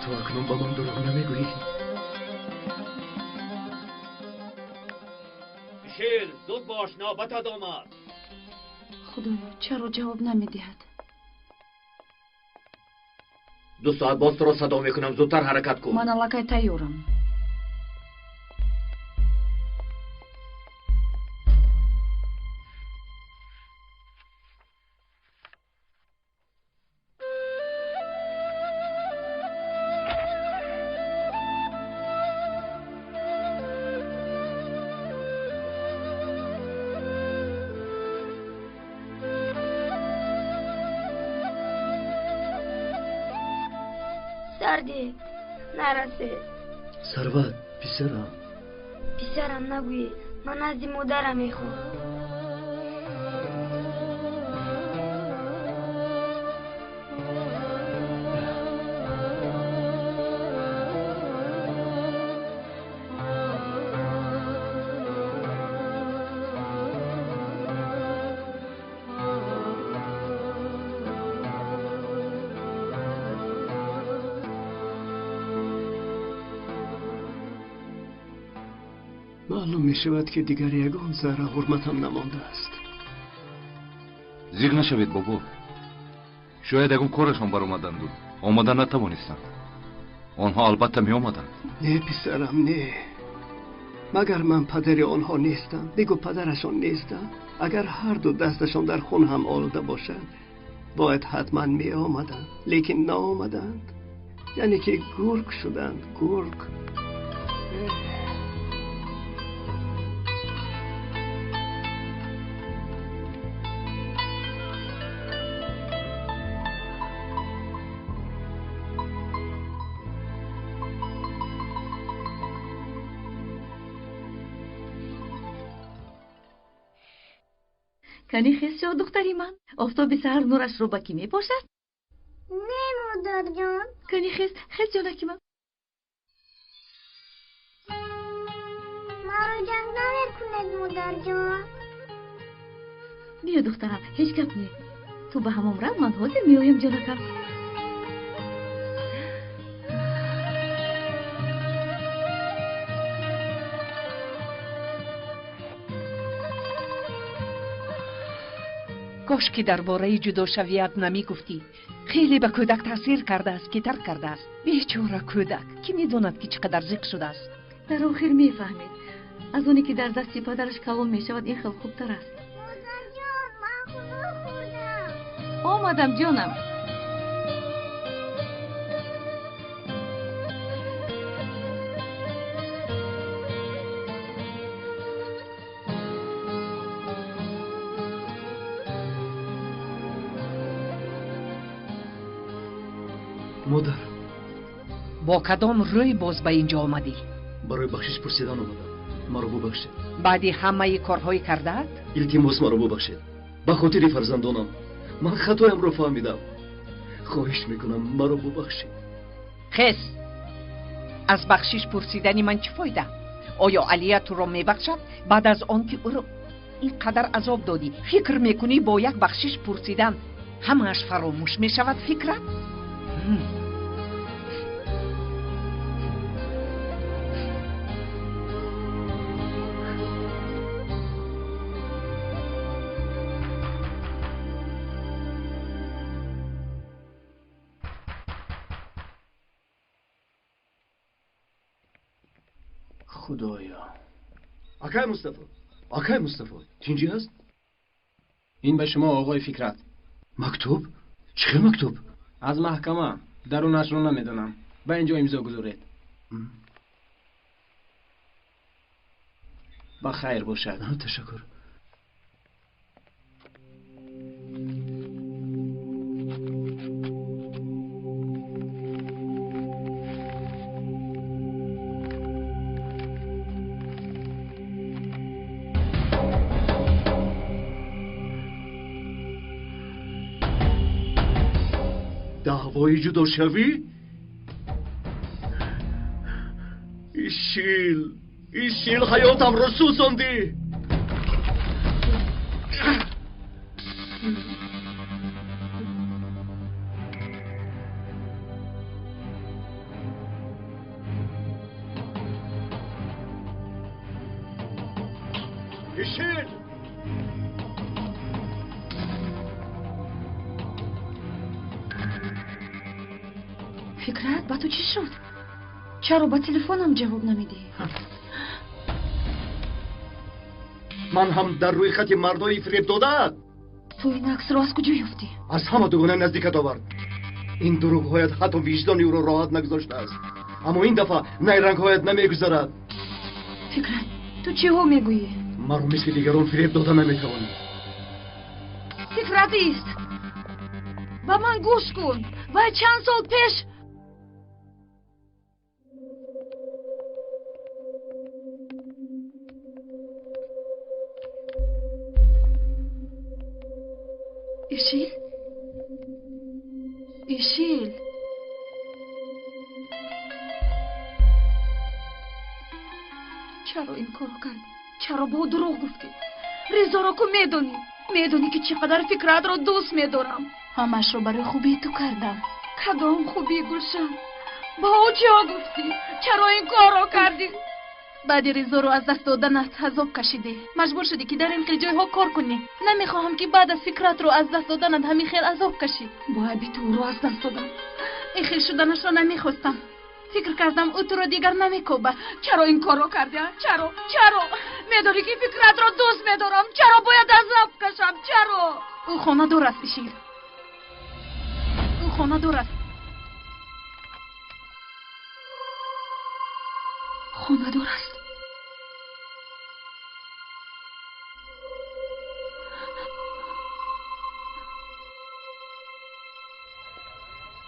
Ту акнун ба ман дурӯғ намегӯӣ? Шер, зуд бош, навбатат омад. Худоё, чаро ҷавоб намедиҳад? 2 соат боз туро садо мекунам, зудтар ҳаракат кун. Ман аллакай тайёрам. Сарди, нарасед. Сарват, писарам. Писарам нагӯӣ, ман назди модарам мехоҳам. Маълум мешавад ки дигар ягон зарра ҳурматам намондааст. Зиқ нашавед, бобо. Шояд ягон корашон баромаданду омада натавонистанд. Онҳо албатта меомаданд. Не, писарам, не. Магар ман падари онҳо нестам? Бигӯ падарашон нестам. Агар ҳарду дасташон дар хун ҳам олуда бошад, бояд ҳатман меомаданд, лекин наомаданд. Яъне ки гург шуданд, гург. Кани хез шав, духтари ман. Офтоби саҳар нурашро ба кӣ мепошад? Не, модарҷон. Кани хез, хез ҷонаки ман. Маро ҷанг намекунед, модарҷон. Биё, духтарам, ҳеҷ гап не. Ту ба ҳамом рав, ман ҳозир меоям, ҷонакам. Кош ки дар бораи ҷудошавият намегуфтӣ. Хеле ба кӯдак таъсир кардааст, ки тарк кардааст. Бечора кӯдак, кӣ медонад ки чӣ қадар зиқ шудааст. Дар охир мефаҳмед. Аз оне ки дар дасти падараш калон мешавад, ин хел хубтар аст. Модарҷон, ман хунук хӯрдам. Омадам, ҷонам. Модар, бо кадом рӯй боз ба ин ҷо омадӣ? Барои бахшиш пурсидан омадам. Маро бубахшед. Баъди ҳамаи корҳои кардаат? Илтимос, маро бубахшед. Ба хотири фарзандонам. Ман хатоямро фаҳмидам. Хоҳиш мекунам, маро бубахшед. Хес, аз бахшиш пурсидани ман чӣ фойда? Оё Алия туро мебахшад баъд аз он ки ӯро ин қадар азоб додӣ? Фикр мекунӣ бо як бахшиш пурсидан ҳамааш фаромӯш мешавад фикрат? Худоё. Акай Мустафо, акай Мустафо, тинҷӣ ҳаст? Ин ба шумо оғои Фикрат. Мактуб? Чӣ хел мактуб? Аз маҳкама. Дарунашро намедонам. Ба ин ҷо имзо гузоред. Ба хайр бошад. Ташаккур. Даъвои ҷудошавӣ? Ишил, Ишил, ҳаётамро сӯзондӣ. Ишил! Фикрат, ба ту чӣ шуд? Чаро ба телефонам ҷавоб намедиҳӣ? Ман ҳам дар рӯи хати мардои фиреб додаат. Ту ин аксро аз куҷо ёфтӣ? Аз ҳама дугона наздикат овард. Ин дурӯғҳоят ҳатто виҷдони ӯро роҳат нагузоштааст. Аммо ин дафъа найрангҳоят намегузарад. Фикрат, ту чиҳо мегӯӣ? Маро мисли дигарон фиреб дода наметавонӣ. Фикрат, ист! Ба ман гӯш кун. Вай чанд сол пеш Ишил? Ишил? Чаро ин корро кардӣ? Чаро бо дурӯғ гуфтӣ? Ризоро ку медонӣ? Медонӣ ки чӣ қадар Фикратро дӯст медорам. Ҳамаашро барои хубии ту кардам. Кадом хубӣ, Гулшан? Ба ӯ чиҳо гуфтӣ? Чаро ин корро кардӣ? Баъди Ризоро аз даст доданат азоб кашидӣ. Маҷбур шудӣ ки дар ин хел ҷойҳо кор кунӣ. Намехоҳам ки баъд аз Фикратро аз даст доданат ҳамин хел азоб кашӣ. Бо айби ту ӯро аз даст додам. Ин хел шуданашро намехостам. Фикр кардам ӯ туро дигар намекӯбад. Чаро ин корро кардӣ? Чаро? Чаро? Медонӣ ки Фикратро дӯст медорам. Чаро бояд азоб кашам? Чаро? Ӯ хонадор аст, Ишил. Ӯ хонадор аст. Хонадор аст.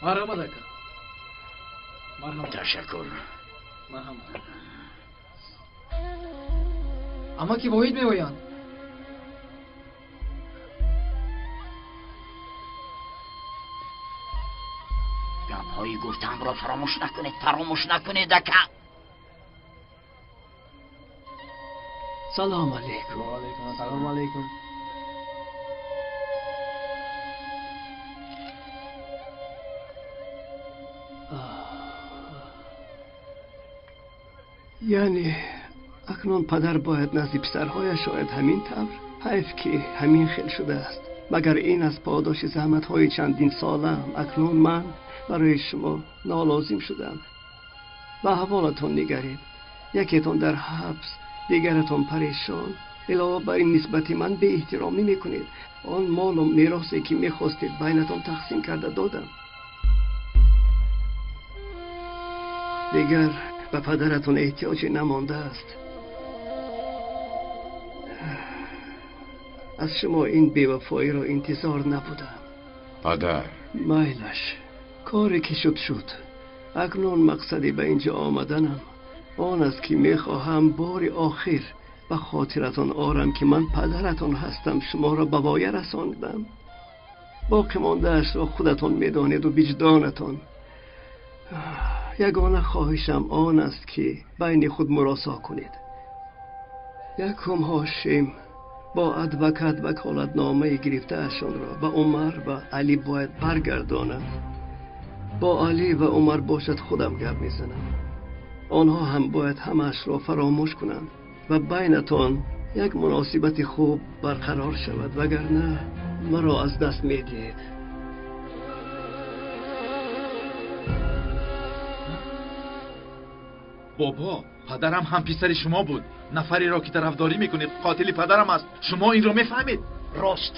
Марҳамат, ака. Марҳамат. Ташаккур. Марҳамат. Амаки Воҳид меоянд. Гапҳои гуфтаамро фаромӯш накунед, фаромӯш накунед, ака. Салом алейкум. Ва алейкум ассалом алейкум. Яъне акнун падар бояд назди писарҳояш ояд ҳамин тавр? Ҳайф ки ҳамин хел шудааст. Магар ин аз подоши заҳматҳои чандин солаам. Акнун ман барои шумо нолозим шудам. Ба аҳволатон нигаред. Якетон дар ҳабс, Дигаратон парешон. Илова бар ин нисбати ман беэҳтиромӣ мекунед. Он молу меросе ки мехостед байнатон тақсим карда додам. Дигар ба падаратон эҳтиёҷе намондааст. Аз шумо ин бевафоиро интизор набудам. Падар, майлаш, коре ки шуд шуд. Акнун мақсади ба инҷо омаданам он аст ки мехоҳам бори охир ба хотиратон орам ки ман падаратон ҳастам, шуморо ба воя расондам. Боқӣ мондаашро худатон медонеду виҷдонатон. Ягона хоҳишам он аст ки байни худ муросо кунед. Якум Ҳошим бо адвокат ваколатномаи гирифтаашонро ба Умар ва Алӣ бояд баргардонад. Бо Алӣ ва Умар бошад худам гап мезанам. Онҳо ҳам бояд ҳамаашро фаромӯш кунанд ва байнатон як муносибати хуб барқарор шавад, вагарна маро аз даст медиҳед. Бобо, падарам ҳам писари шумо буд. Нафареро ки тарафдорӣ мекунед қотили падарам аст. Шумо инро мефаҳмед? Рост.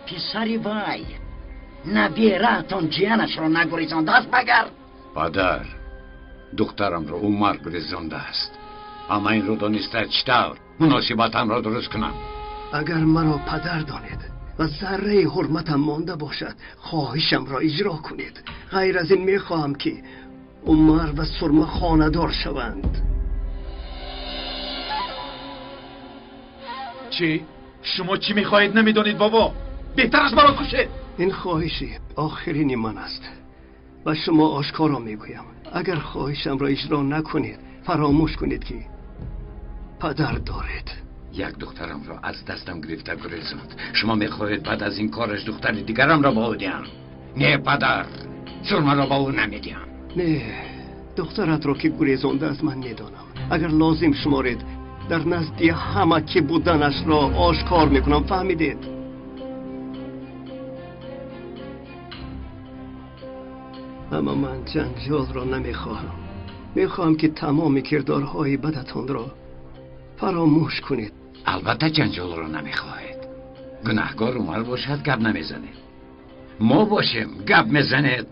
Писари вай набераатон ҷиянашро нагурезондааст магар? Падар, духтарамро Умар гурезондааст. Амма инро дониста чӣ тавр муносибатамро дуруст кунам? Агар маро падар донед ва зарраи ҳурматам монда бошад, хоҳишамро иҷро кунед. Ғайр аз ин мехоҳам ки Умар ва Сурма хонадор шаванд. Чӣ? Шумо чӣ мехоҳед намедонед, бобо? Беҳтар аст маро кушед. Ин хоҳиши охирини ман аст. Ба шумо ошкоро мегӯям, агар хоҳишамро иҷро накунед, фаромӯш кунед ки падар доред. Як духтарамро аз дастам гирифта гурезонд. Шумо мехоҳед баъд аз ин кораш духтари дигарамро ба ӯ диҳам? Не, падар, Сурмаро ба ӯ намедиҳам. Не, духтаратро ки гурезондааст ман медонам. Агар лозим шуморед, дар назди ҳама ки буданашро ошкор мекунам. Фаҳмидед? Аммо ман ҷанҷолро намехоҳам. Мехоҳам ки тамоми кирдорҳои бадатонро фаромӯш кунед. Албатта ҷанҷолро намехоҳед. Гунаҳкор Умар бошад гап намезанед. Мо бошем гап мезанед.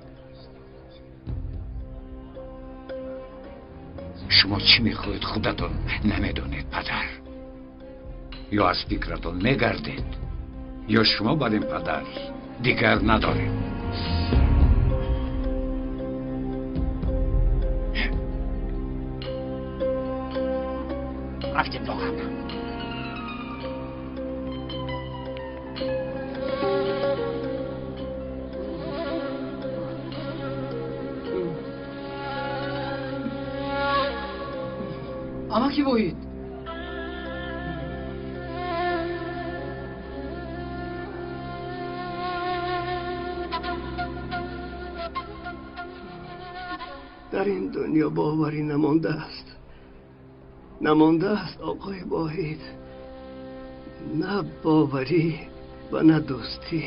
Шумо чӣ мехоҳед худатон намедонед, падар. Ё аз фикратон мегардед, ё шумо бар ин падар дигар надоред. Рафтем доғам. Амаки воҳид. Дар ин дунё боварӣ намондааст. Намондааст, оқои Воҳид. На боварӣ ва на дӯстӣ.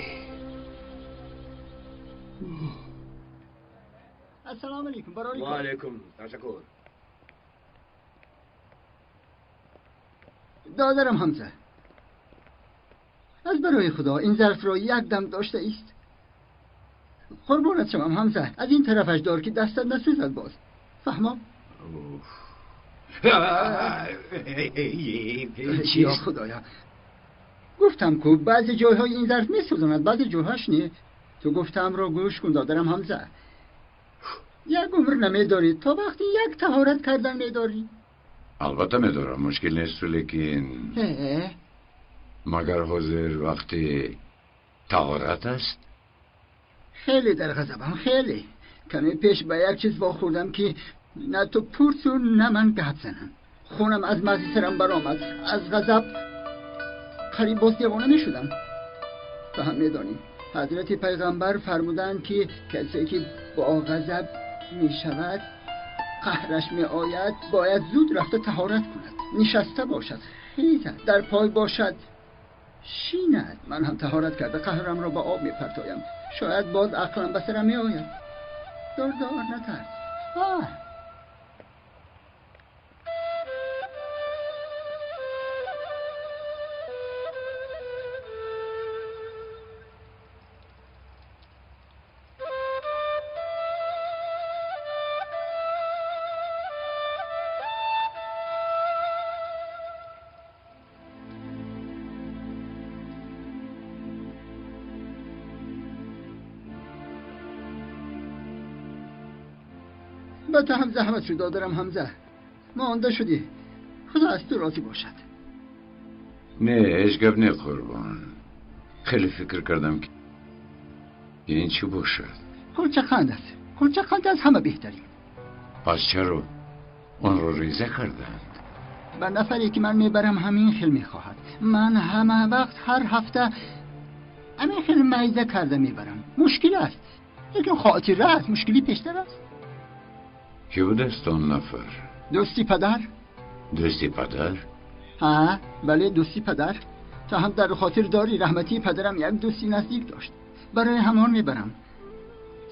Ассалому алайкум. Ва алайкум. Ташаккур. Додарам Ҳамза, аз барои Худо ин зарфро як дам дошта ист. Қурбонат шавам Ҳамза, аз ин тарафаш дор ки дастат насӯзад боз. Фаҳмом? Ё Худоя, гуфтам ку баъзе ҷойҳои ин зарф месӯзонад, баъзе ҷойҳош не. Ту гуфтамро гӯш кун додарам Ҳамза. Як умр намедорӣ то вақти як таҳорат кардан медорӣ. Албатта медорам, мушкил нест, лекин магар ҳозир вақти таҳорат аст? Хеле дар ғазабам, хеле. Каме пеш ба як чиз вохӯрдам ки на ту пурсу на ман гап занам. Хунам аз мағзи сарам баромад. Аз ғазаб қариб боз девона мешудам. Ту ҳам медонӣ, ҳазрати пайғамбар фармуданд ки касе ки бо ғазаб мешавад, қаҳраш меояд, бояд зуд рафта таҳорат кунад. Нишаста бошад, хезад, дар пой бошад, шинад. Ман ҳам таҳорат карда қаҳрамро ба об мепартоям. Шояд боз ақлам ба сарам меояд. Дор дор, натарс. Ба ту ҳам заҳмат шуд, додарам Ҳамза. Монда шудӣ. Худо аз ту розӣ бошад. Не, ҳеҷ гап не, қурбон. Хеле фикр кардам ки ин чӣ бошад. Кулча қанд аст. Кулча қанд аз ҳама беҳтарин. Пас чаро онро реза карданд? Ба нафаре ки ман мебарам ҳамин хел мехоҳад. Ман ҳама вақт ҳар ҳафта ҳамин хел майза карда мебарам. Мушкил аст, лекин хотира аст, мушкилӣ пештар аст. Ки будааст он нафар? Дӯсти падар. Дӯсти падар? Ҳа, бале, дӯсти падар. Ту ҳам дар хотир дорӣ, раҳматии падарам як дӯсти наздик дошт. Барои ҳамон мебарам.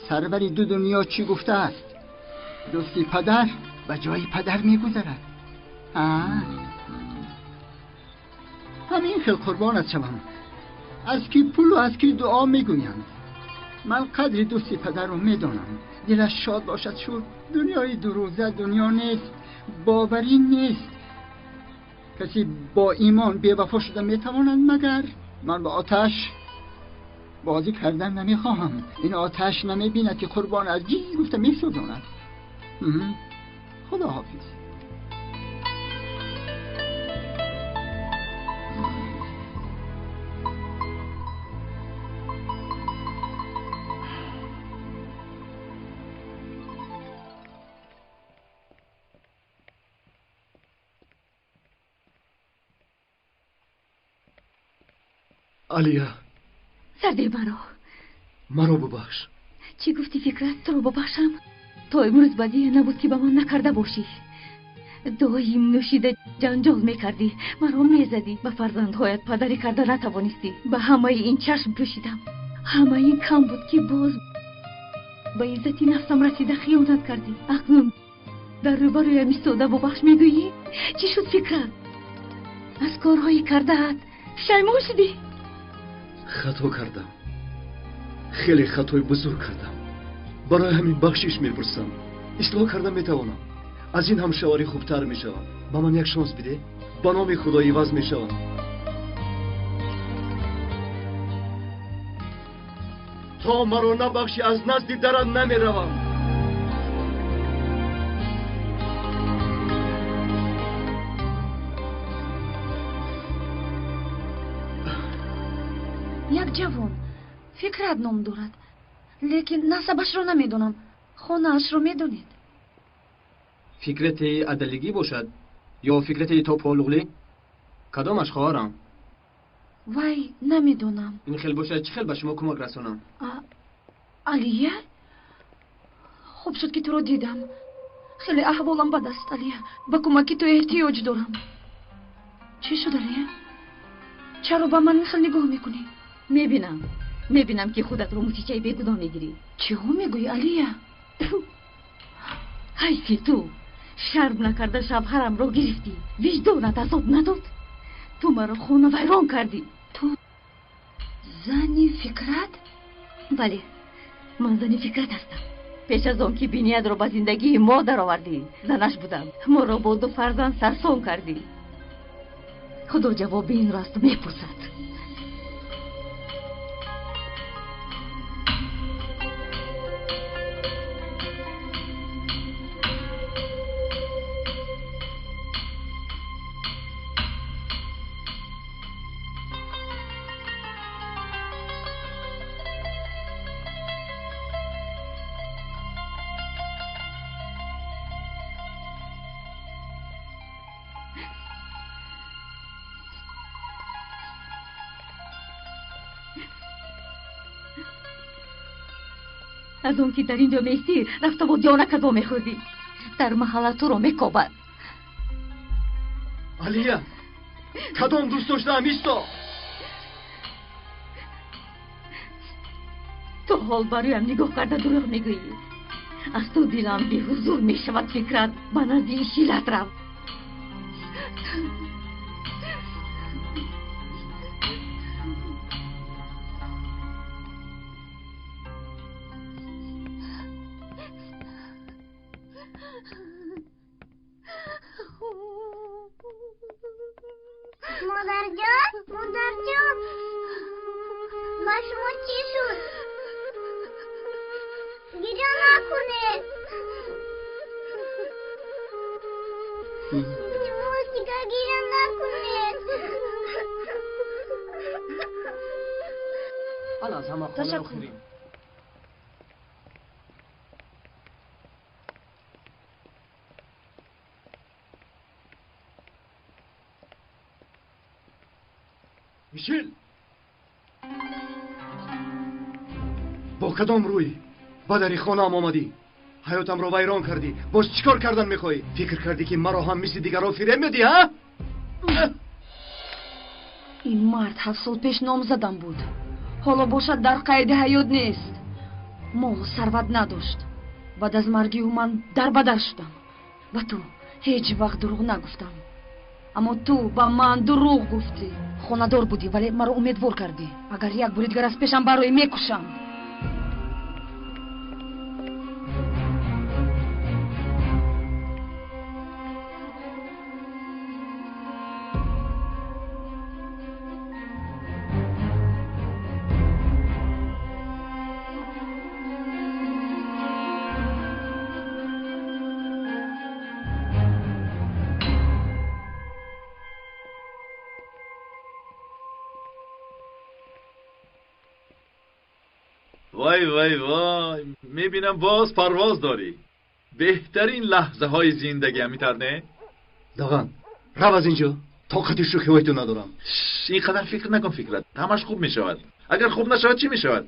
Сарвари ду дунё чӣ гуфтааст? Дӯсти падар ба ҷои падар мегузарад. Ҳамин хел қурбонат шавам. Аз ки пулу аз ки дуо мегӯянд. Ман қадри дӯсти падарро медонам. Дилаш шод бошад шуд. Дунёи дурӯза дунё нест, боварӣ нест. Касе бо имон бевафо шуда метавонад магар? Ман ба оташ бозӣ кардан намехоҳам. Ин оташ намебинад ки қурбон аз ҷиз гуфта месӯзонад. Худо ҳофиз. Алия, сардил маро. Маро бубахш. Чӣ гуфтӣ, Фикрат? Туро бубахшам? То имрӯз бадие набуд ки ба ман накарда бошӣ. Доим нӯшида ҷанҷол мекардӣ, маро мезадӣ, ба фарзандҳоят падарӣ карда натавонистӣ. Ба ҳамаи ин чашм пӯшидам. Ҳамаи ин кам буд ки боз ба иззати нафсам расида хиёнат кардӣ. Акнун дар рӯбарӯям истода бубахш мегӯӣ? Чӣ шуд, Фикрат? Аз корҳои кардаат пушаймон шудӣ? Хато кардам, хеле хатои бузург кардам. Барои ҳамин бахшиш мепурсам. Ислоҳ карда метавонам. Аз ин ҳам шавари хубтар мешавам. Ба ман як шонс биде. Ба номи Худо иваз мешавам. То маро набахшӣ, аз назди дарат намеравам. Як ҷавон Фикрат ном дорад, лекин насабашро намедонам. Хонаашро медонед? Фикрати адалигӣ бошад ё Фикрати Тополуғлӣ? Кадомаш, хоҳарам? Вай, намедонам. Ин хел бошад, чӣ хел ба шумо кӯмак расонам? Алия, хуб шуд ки туро дидам. Хеле аҳволам бад аст, Алия. Ба кӯмаки ту эҳтиёҷ дорам. Чӣ шуд, Алия? Чаро ба ман ин хел нигоҳ мекунӣ? Мебинам, мебинам ки худатро мучичаи бегуноҳ мегирӣ. Чиҳо мегӯӣ, Алия? Ҳайфи ту, шарм накарда шавҳарамро гирифтӣ. Виҷдонат азоб надод? Ту маро хона вайрон кардӣ. Ту зани Фикрат? Бале, ман зани Фикрат ҳастам. Пеш аз он ки Биниятро ба зиндагии мо даровардӣ, занаш будам. Моро бо ду фарзанд сарсон кардӣ. Худо ҷавоби инро аз ту мепурсад. Аз он ки дар ин ҷо меистӣ, рафта бо Диёна кадо мехӯрдӣ. Дар маҳалла туро мекобад. Алия, кадом дӯст доштаам? Исто. Ту ҳол бароям нигоҳ карда дурӯғ мегӯӣ. Аз ту дилам беҳузур мешавад, Фикрат. Ба назди ишилат рав. Модарҷон, модарҷон, ба шумо чӣ шуд? Гиря накунед. Илтимос, дигар гиря накунед. Ана аз ҳама хона Ташаккур. охирин. Мишел! Бо кадом рӯй ба дари хонаам омадӣ? Ҳаётамро вайрон кардӣ. Боз чӣ кор кардан мехоҳӣ? Фикр кардӣ, ки маро ҳам мисли дигарон фиреб медиҳӣ, ҳа? Ин мард 7 сол пеш номзадам буд. Ҳоло бошад дар қайди ҳаёт нест. Молу сарват надошт. Баъд аз марги ӯ ман дарбадар шудам. Ба ту ҳеҷ вақт дурӯғ нагуфтам. Аммо ту ба ман дурӯғ гуфтӣ. Хонадор будӣ, вале маро умедвор кардӣ. Агар як бори дигар аз пешам бароӣ, мекушам. وای وای وای، میبینم باز پرواز داری. بهترین لحظه های زندگی همینطور نه؟ داغان، رو از اینجا. طاقت شوخی تو ندارم. اینقدر فکر نکن فکرت همش خوب میشود. اگر خوب نشود چی میشود؟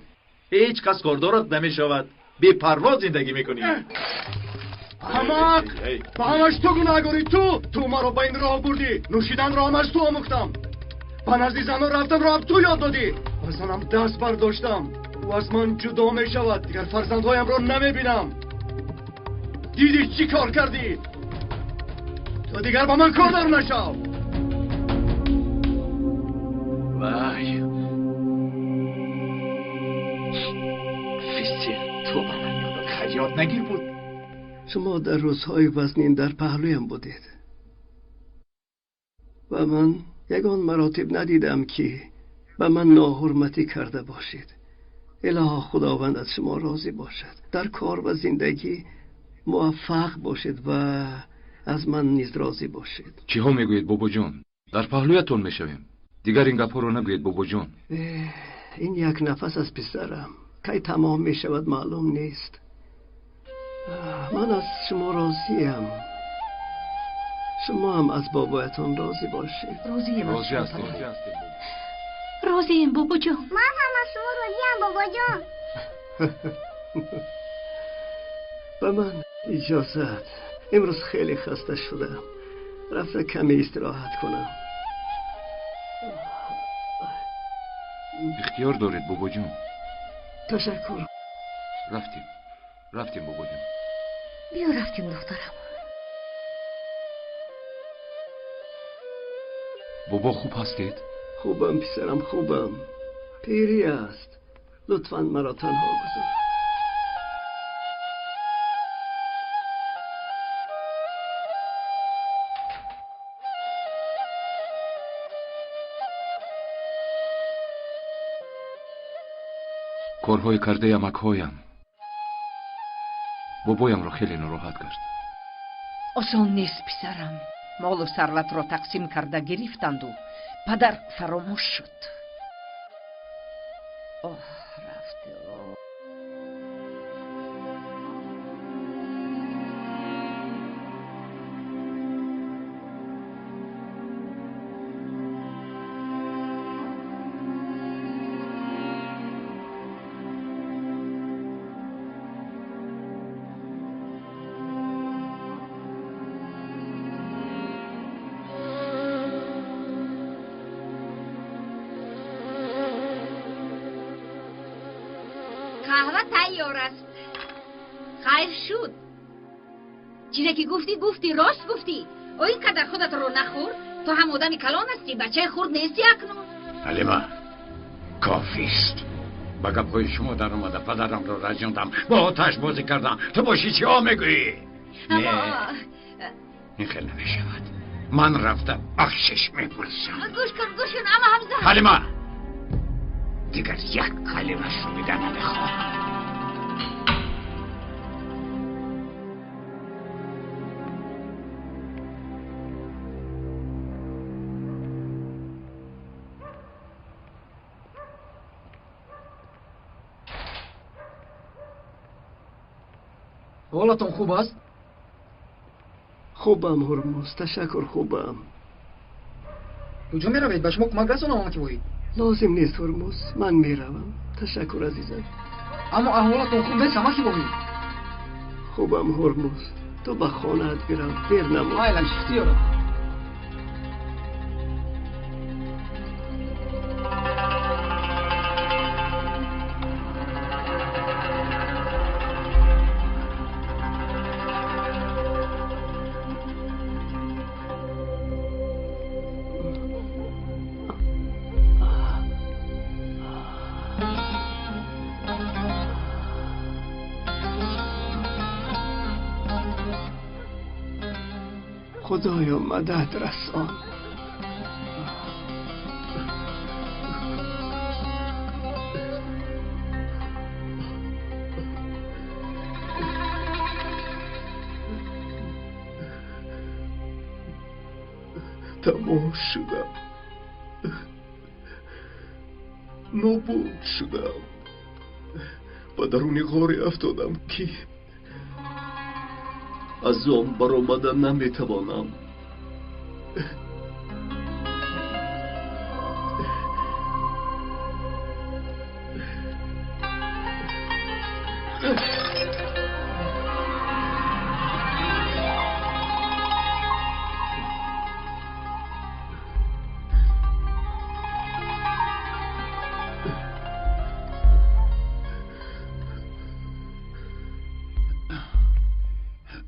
هیچ کس کاردارت نمیشود. بی پرواز زندگی میکنی. احمق! به همش تو گناهگاری. تو مرا به این راه بردی. نوشیدن را هم از تو آموختم. به نزد زنان رفتن را هم تو یاد دادی. به زنم دست برداشتم. او از من جدا می شود. دیگر فرزندهایم را نمی بینم. دیدی چی کار کردی؟ تو دیگر با من کاردار نشو. وای فیستی، تو به من یادت خیاط نگیر بود. شما در روزهای وزنین در پهلویم بودید و من یگان مراتب ندیدم که به من ناحرمتی کرده باشید. الها خداوند از شما راضی باشد. در کار و زندگی موفق باشید و از من نیز راضی باشید. چی ها میگویید بابا جان؟ در پهلویتون میشویم. دیگر این گپا رو نگویید بابا جان. این یک نفس از پسرم کی تمام میشود معلوم نیست. من از شما راضیم. شما هم از بابایتان راضی باشید. راضیم. راضی هستیم. راضیم بابا جان. من هم از شما راضیم بابا جان. به من اجازت. امروز خیلی خسته شدم. رفته کمی استراحت کنم. اختیار دارید بابا جان. تشکر. رفتیم. رفتیم بابا جان. بیا رفتیم دخترم. بابا خوب هستید؟ خوبم پسرم، خوبم. پیری است. لطفاً مرا تنها گذار. کارهای کرده امکهایم بابایم را خیلی ناراحت کرد. آسان نیست پسرم. مال و ثروت را تقسیم کرده گرفتند و پدر فراموش شد. آه رفته. آه. قهوه تیار است. خیر شد. چیزی که گفتی گفتی، راست گفتی. او اینقدر خودت رو نخور. تو هم آدم کلان هستی، بچه خورد نیستی اکنون. حلیمه کافی است. با گپ‌های شما در اومده پدرم رو رنجاندم، با آتش بازی کردم. تو باشی چی ها میگویی؟ نه این خیلی نمیشود. من رفتم بخشش میپرسم. گوش کن گوش کن اما حمزه. حلیمه دیگر یک کلمه شنیدن نمیخواهم. Ҳолатон хуб аст? Хубам, Ҳурмуз, ташаккур, хубам. Куҷо меравед? Ба шумо кӯмак расонам, амаки Воҳид? Лозим нест, Ҳурмуз, ман меравам. Ташаккур, азизам. Аммо аҳволатон хуб нест, амаки Воҳид. Хубам, Ҳурмуз, ту ба хонаат бирав, дер намон. Майлаш, ихтиёрат. Худоё, мадад расон. Тамом шудам, нобуд шудам, ба даруни ғоре афтодам, ки аз он баромада наметавонам.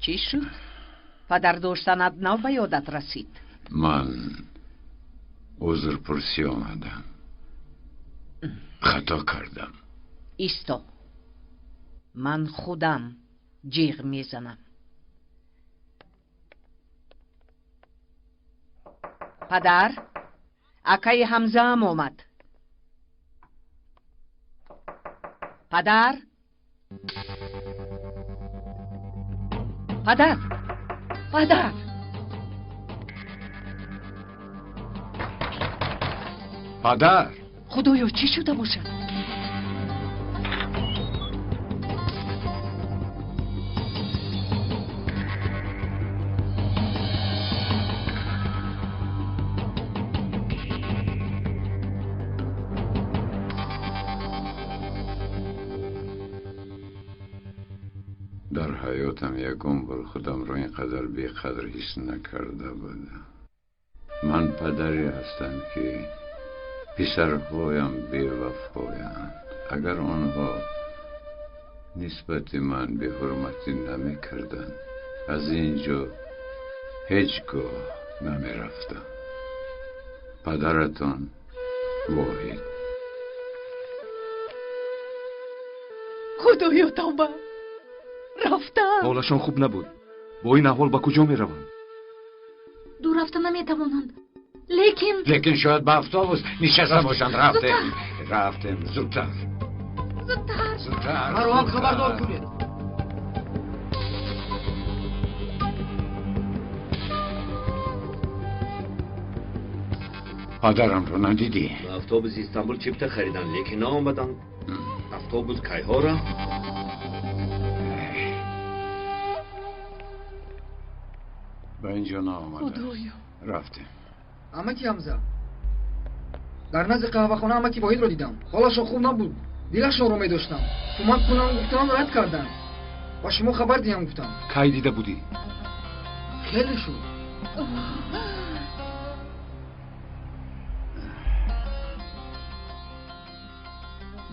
Чӣ шуд? Падар доштанат нав ба ёдат расид? Ман узрпурсӣ омадам, хато кардам. Исто, ман худам ҷиғ мезанам. Падар, акаи Ҳамзаам омад. Падар, падар, падар! Падар! Худоё, чӣ шуда бошад? Дар ҳаётам ягон бор худамро ин қадар беқадр ҳис накарда будам. Ман падаре ҳастам, ки писарҳоям бевафоянд. Агар онҳо нисбати ман беҳурматӣ намекарданд, аз ин ҷо ҳеҷ гоҳ намерафтам. Падаратон Воҳид. Худоё, тавба! Рафтам. Ҳолашон хуб набуд. Бо ин аҳвол ба куҷо мераванд? Дур рафта наметавонанд, лекин Лекин шояд ба автобус нишаста бошанд. Рафтем, рафтем, зудтар. Зудтар. Зудтар. Маро ҳам хабардор кунед. Падарамро надидӣ? Ба автобуси Истанбул чипта хариданд, лекин наомаданд. Автобус кайҳо рафт? Ба ин ҷо наомада. Худоё! Рафтем. Амаки Ҳамза, дар назди қаҳвахона амаки Воҳидро дидам. Ҳолашон хуб набуд, дилашонро медоштам. Кӯмак кунам гуфтам, рад карданд. Ба шумо хабар диҳам гуфтам. Кай дида будӣ? Хеле шуд.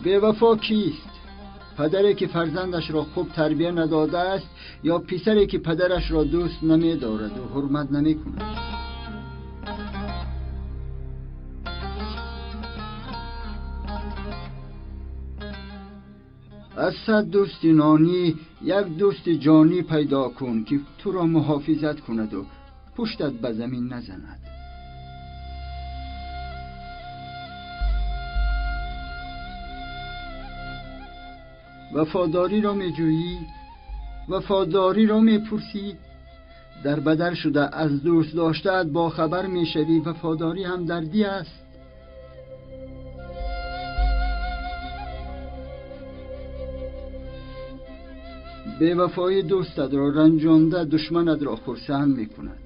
Бевафо кист? Падаре ки фарзандашро хуб тарбия надодааст ё писаре ки падарашро дӯст намедораду ҳурмат намекунад? Аз 100 дӯсти нонӣ як дӯсти ҷонӣ пайдо кун, ки туро муҳофизат кунаду пуштат ба замин назанад. Вафодориро меҷӯӣ, вафодориро мепурсӣ, дар бадал шуда аз дӯст доштаат бохабар мешавӣ. Вафодорӣ ҳамдардӣ аст. Бевафоӣ дӯстат ро ранҷонда, душманат ро хурсанд мекунад.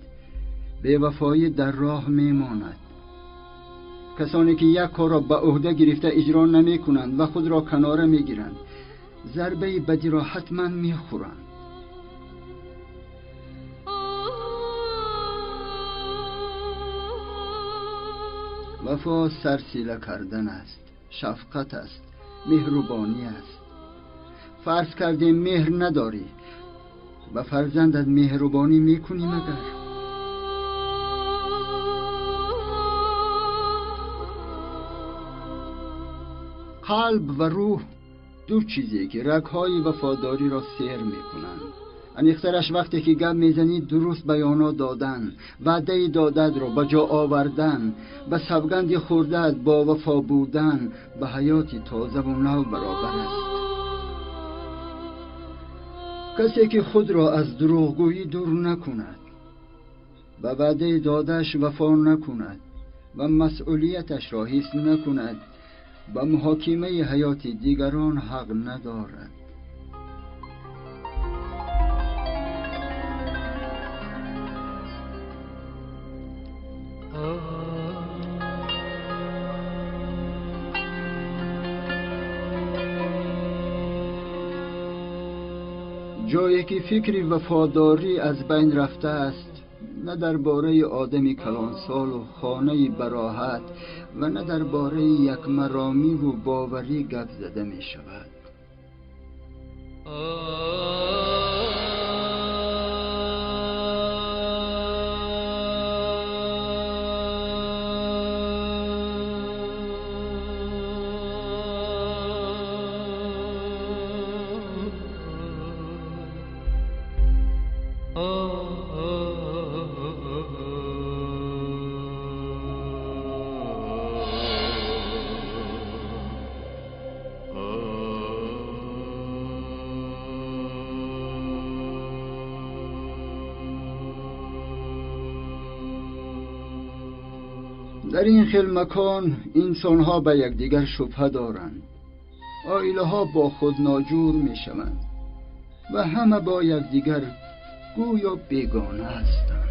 Бевафоӣ дар роҳ мемонад. Касоне ки як корро ба уҳда гирифта иҷро намекунанд ва худро канора мегиранд, зарбаи бадиро ҳатман мехӯранд. Вафо сарсила кардан аст, шафқат аст, меҳрубонӣ аст. Фарз кардем меҳр надорӣ, ба фарзандат меҳрубонӣ мекунӣ магар? Қалб ва рӯҳ ду чизе ки рагҳои вафодориро сер мекунанд. Аниқтараш вақте ки гап мезанӣ дуруст баёнот додан, ваъдаи додатро ба ҷо овардан, ба савганди хӯрдаат бо вафо будан ба ҳаёти тозаву нав баробар аст. Касе ки худро аз дурӯғгӯӣ дур накунад, ба ваъдаи додааш вафо накунад ва масъулияташро ҳис накунад, ба муҳокимаи ҳаёти дигарон ҳақ надорад. Ҷое ки фикри вафодорӣ аз байн рафтааст, на дар бораи одами калонсолу хонаи бароҳат ва на дар бораи якмаромиву боварӣ гап зада мешавад. Дар ин хел макон инсонҳо ба якдигар шубҳа доранд, оилаҳо бо худ ноҷур мешаванд ва ҳама бо якдигар гӯё бегона ҳастанд.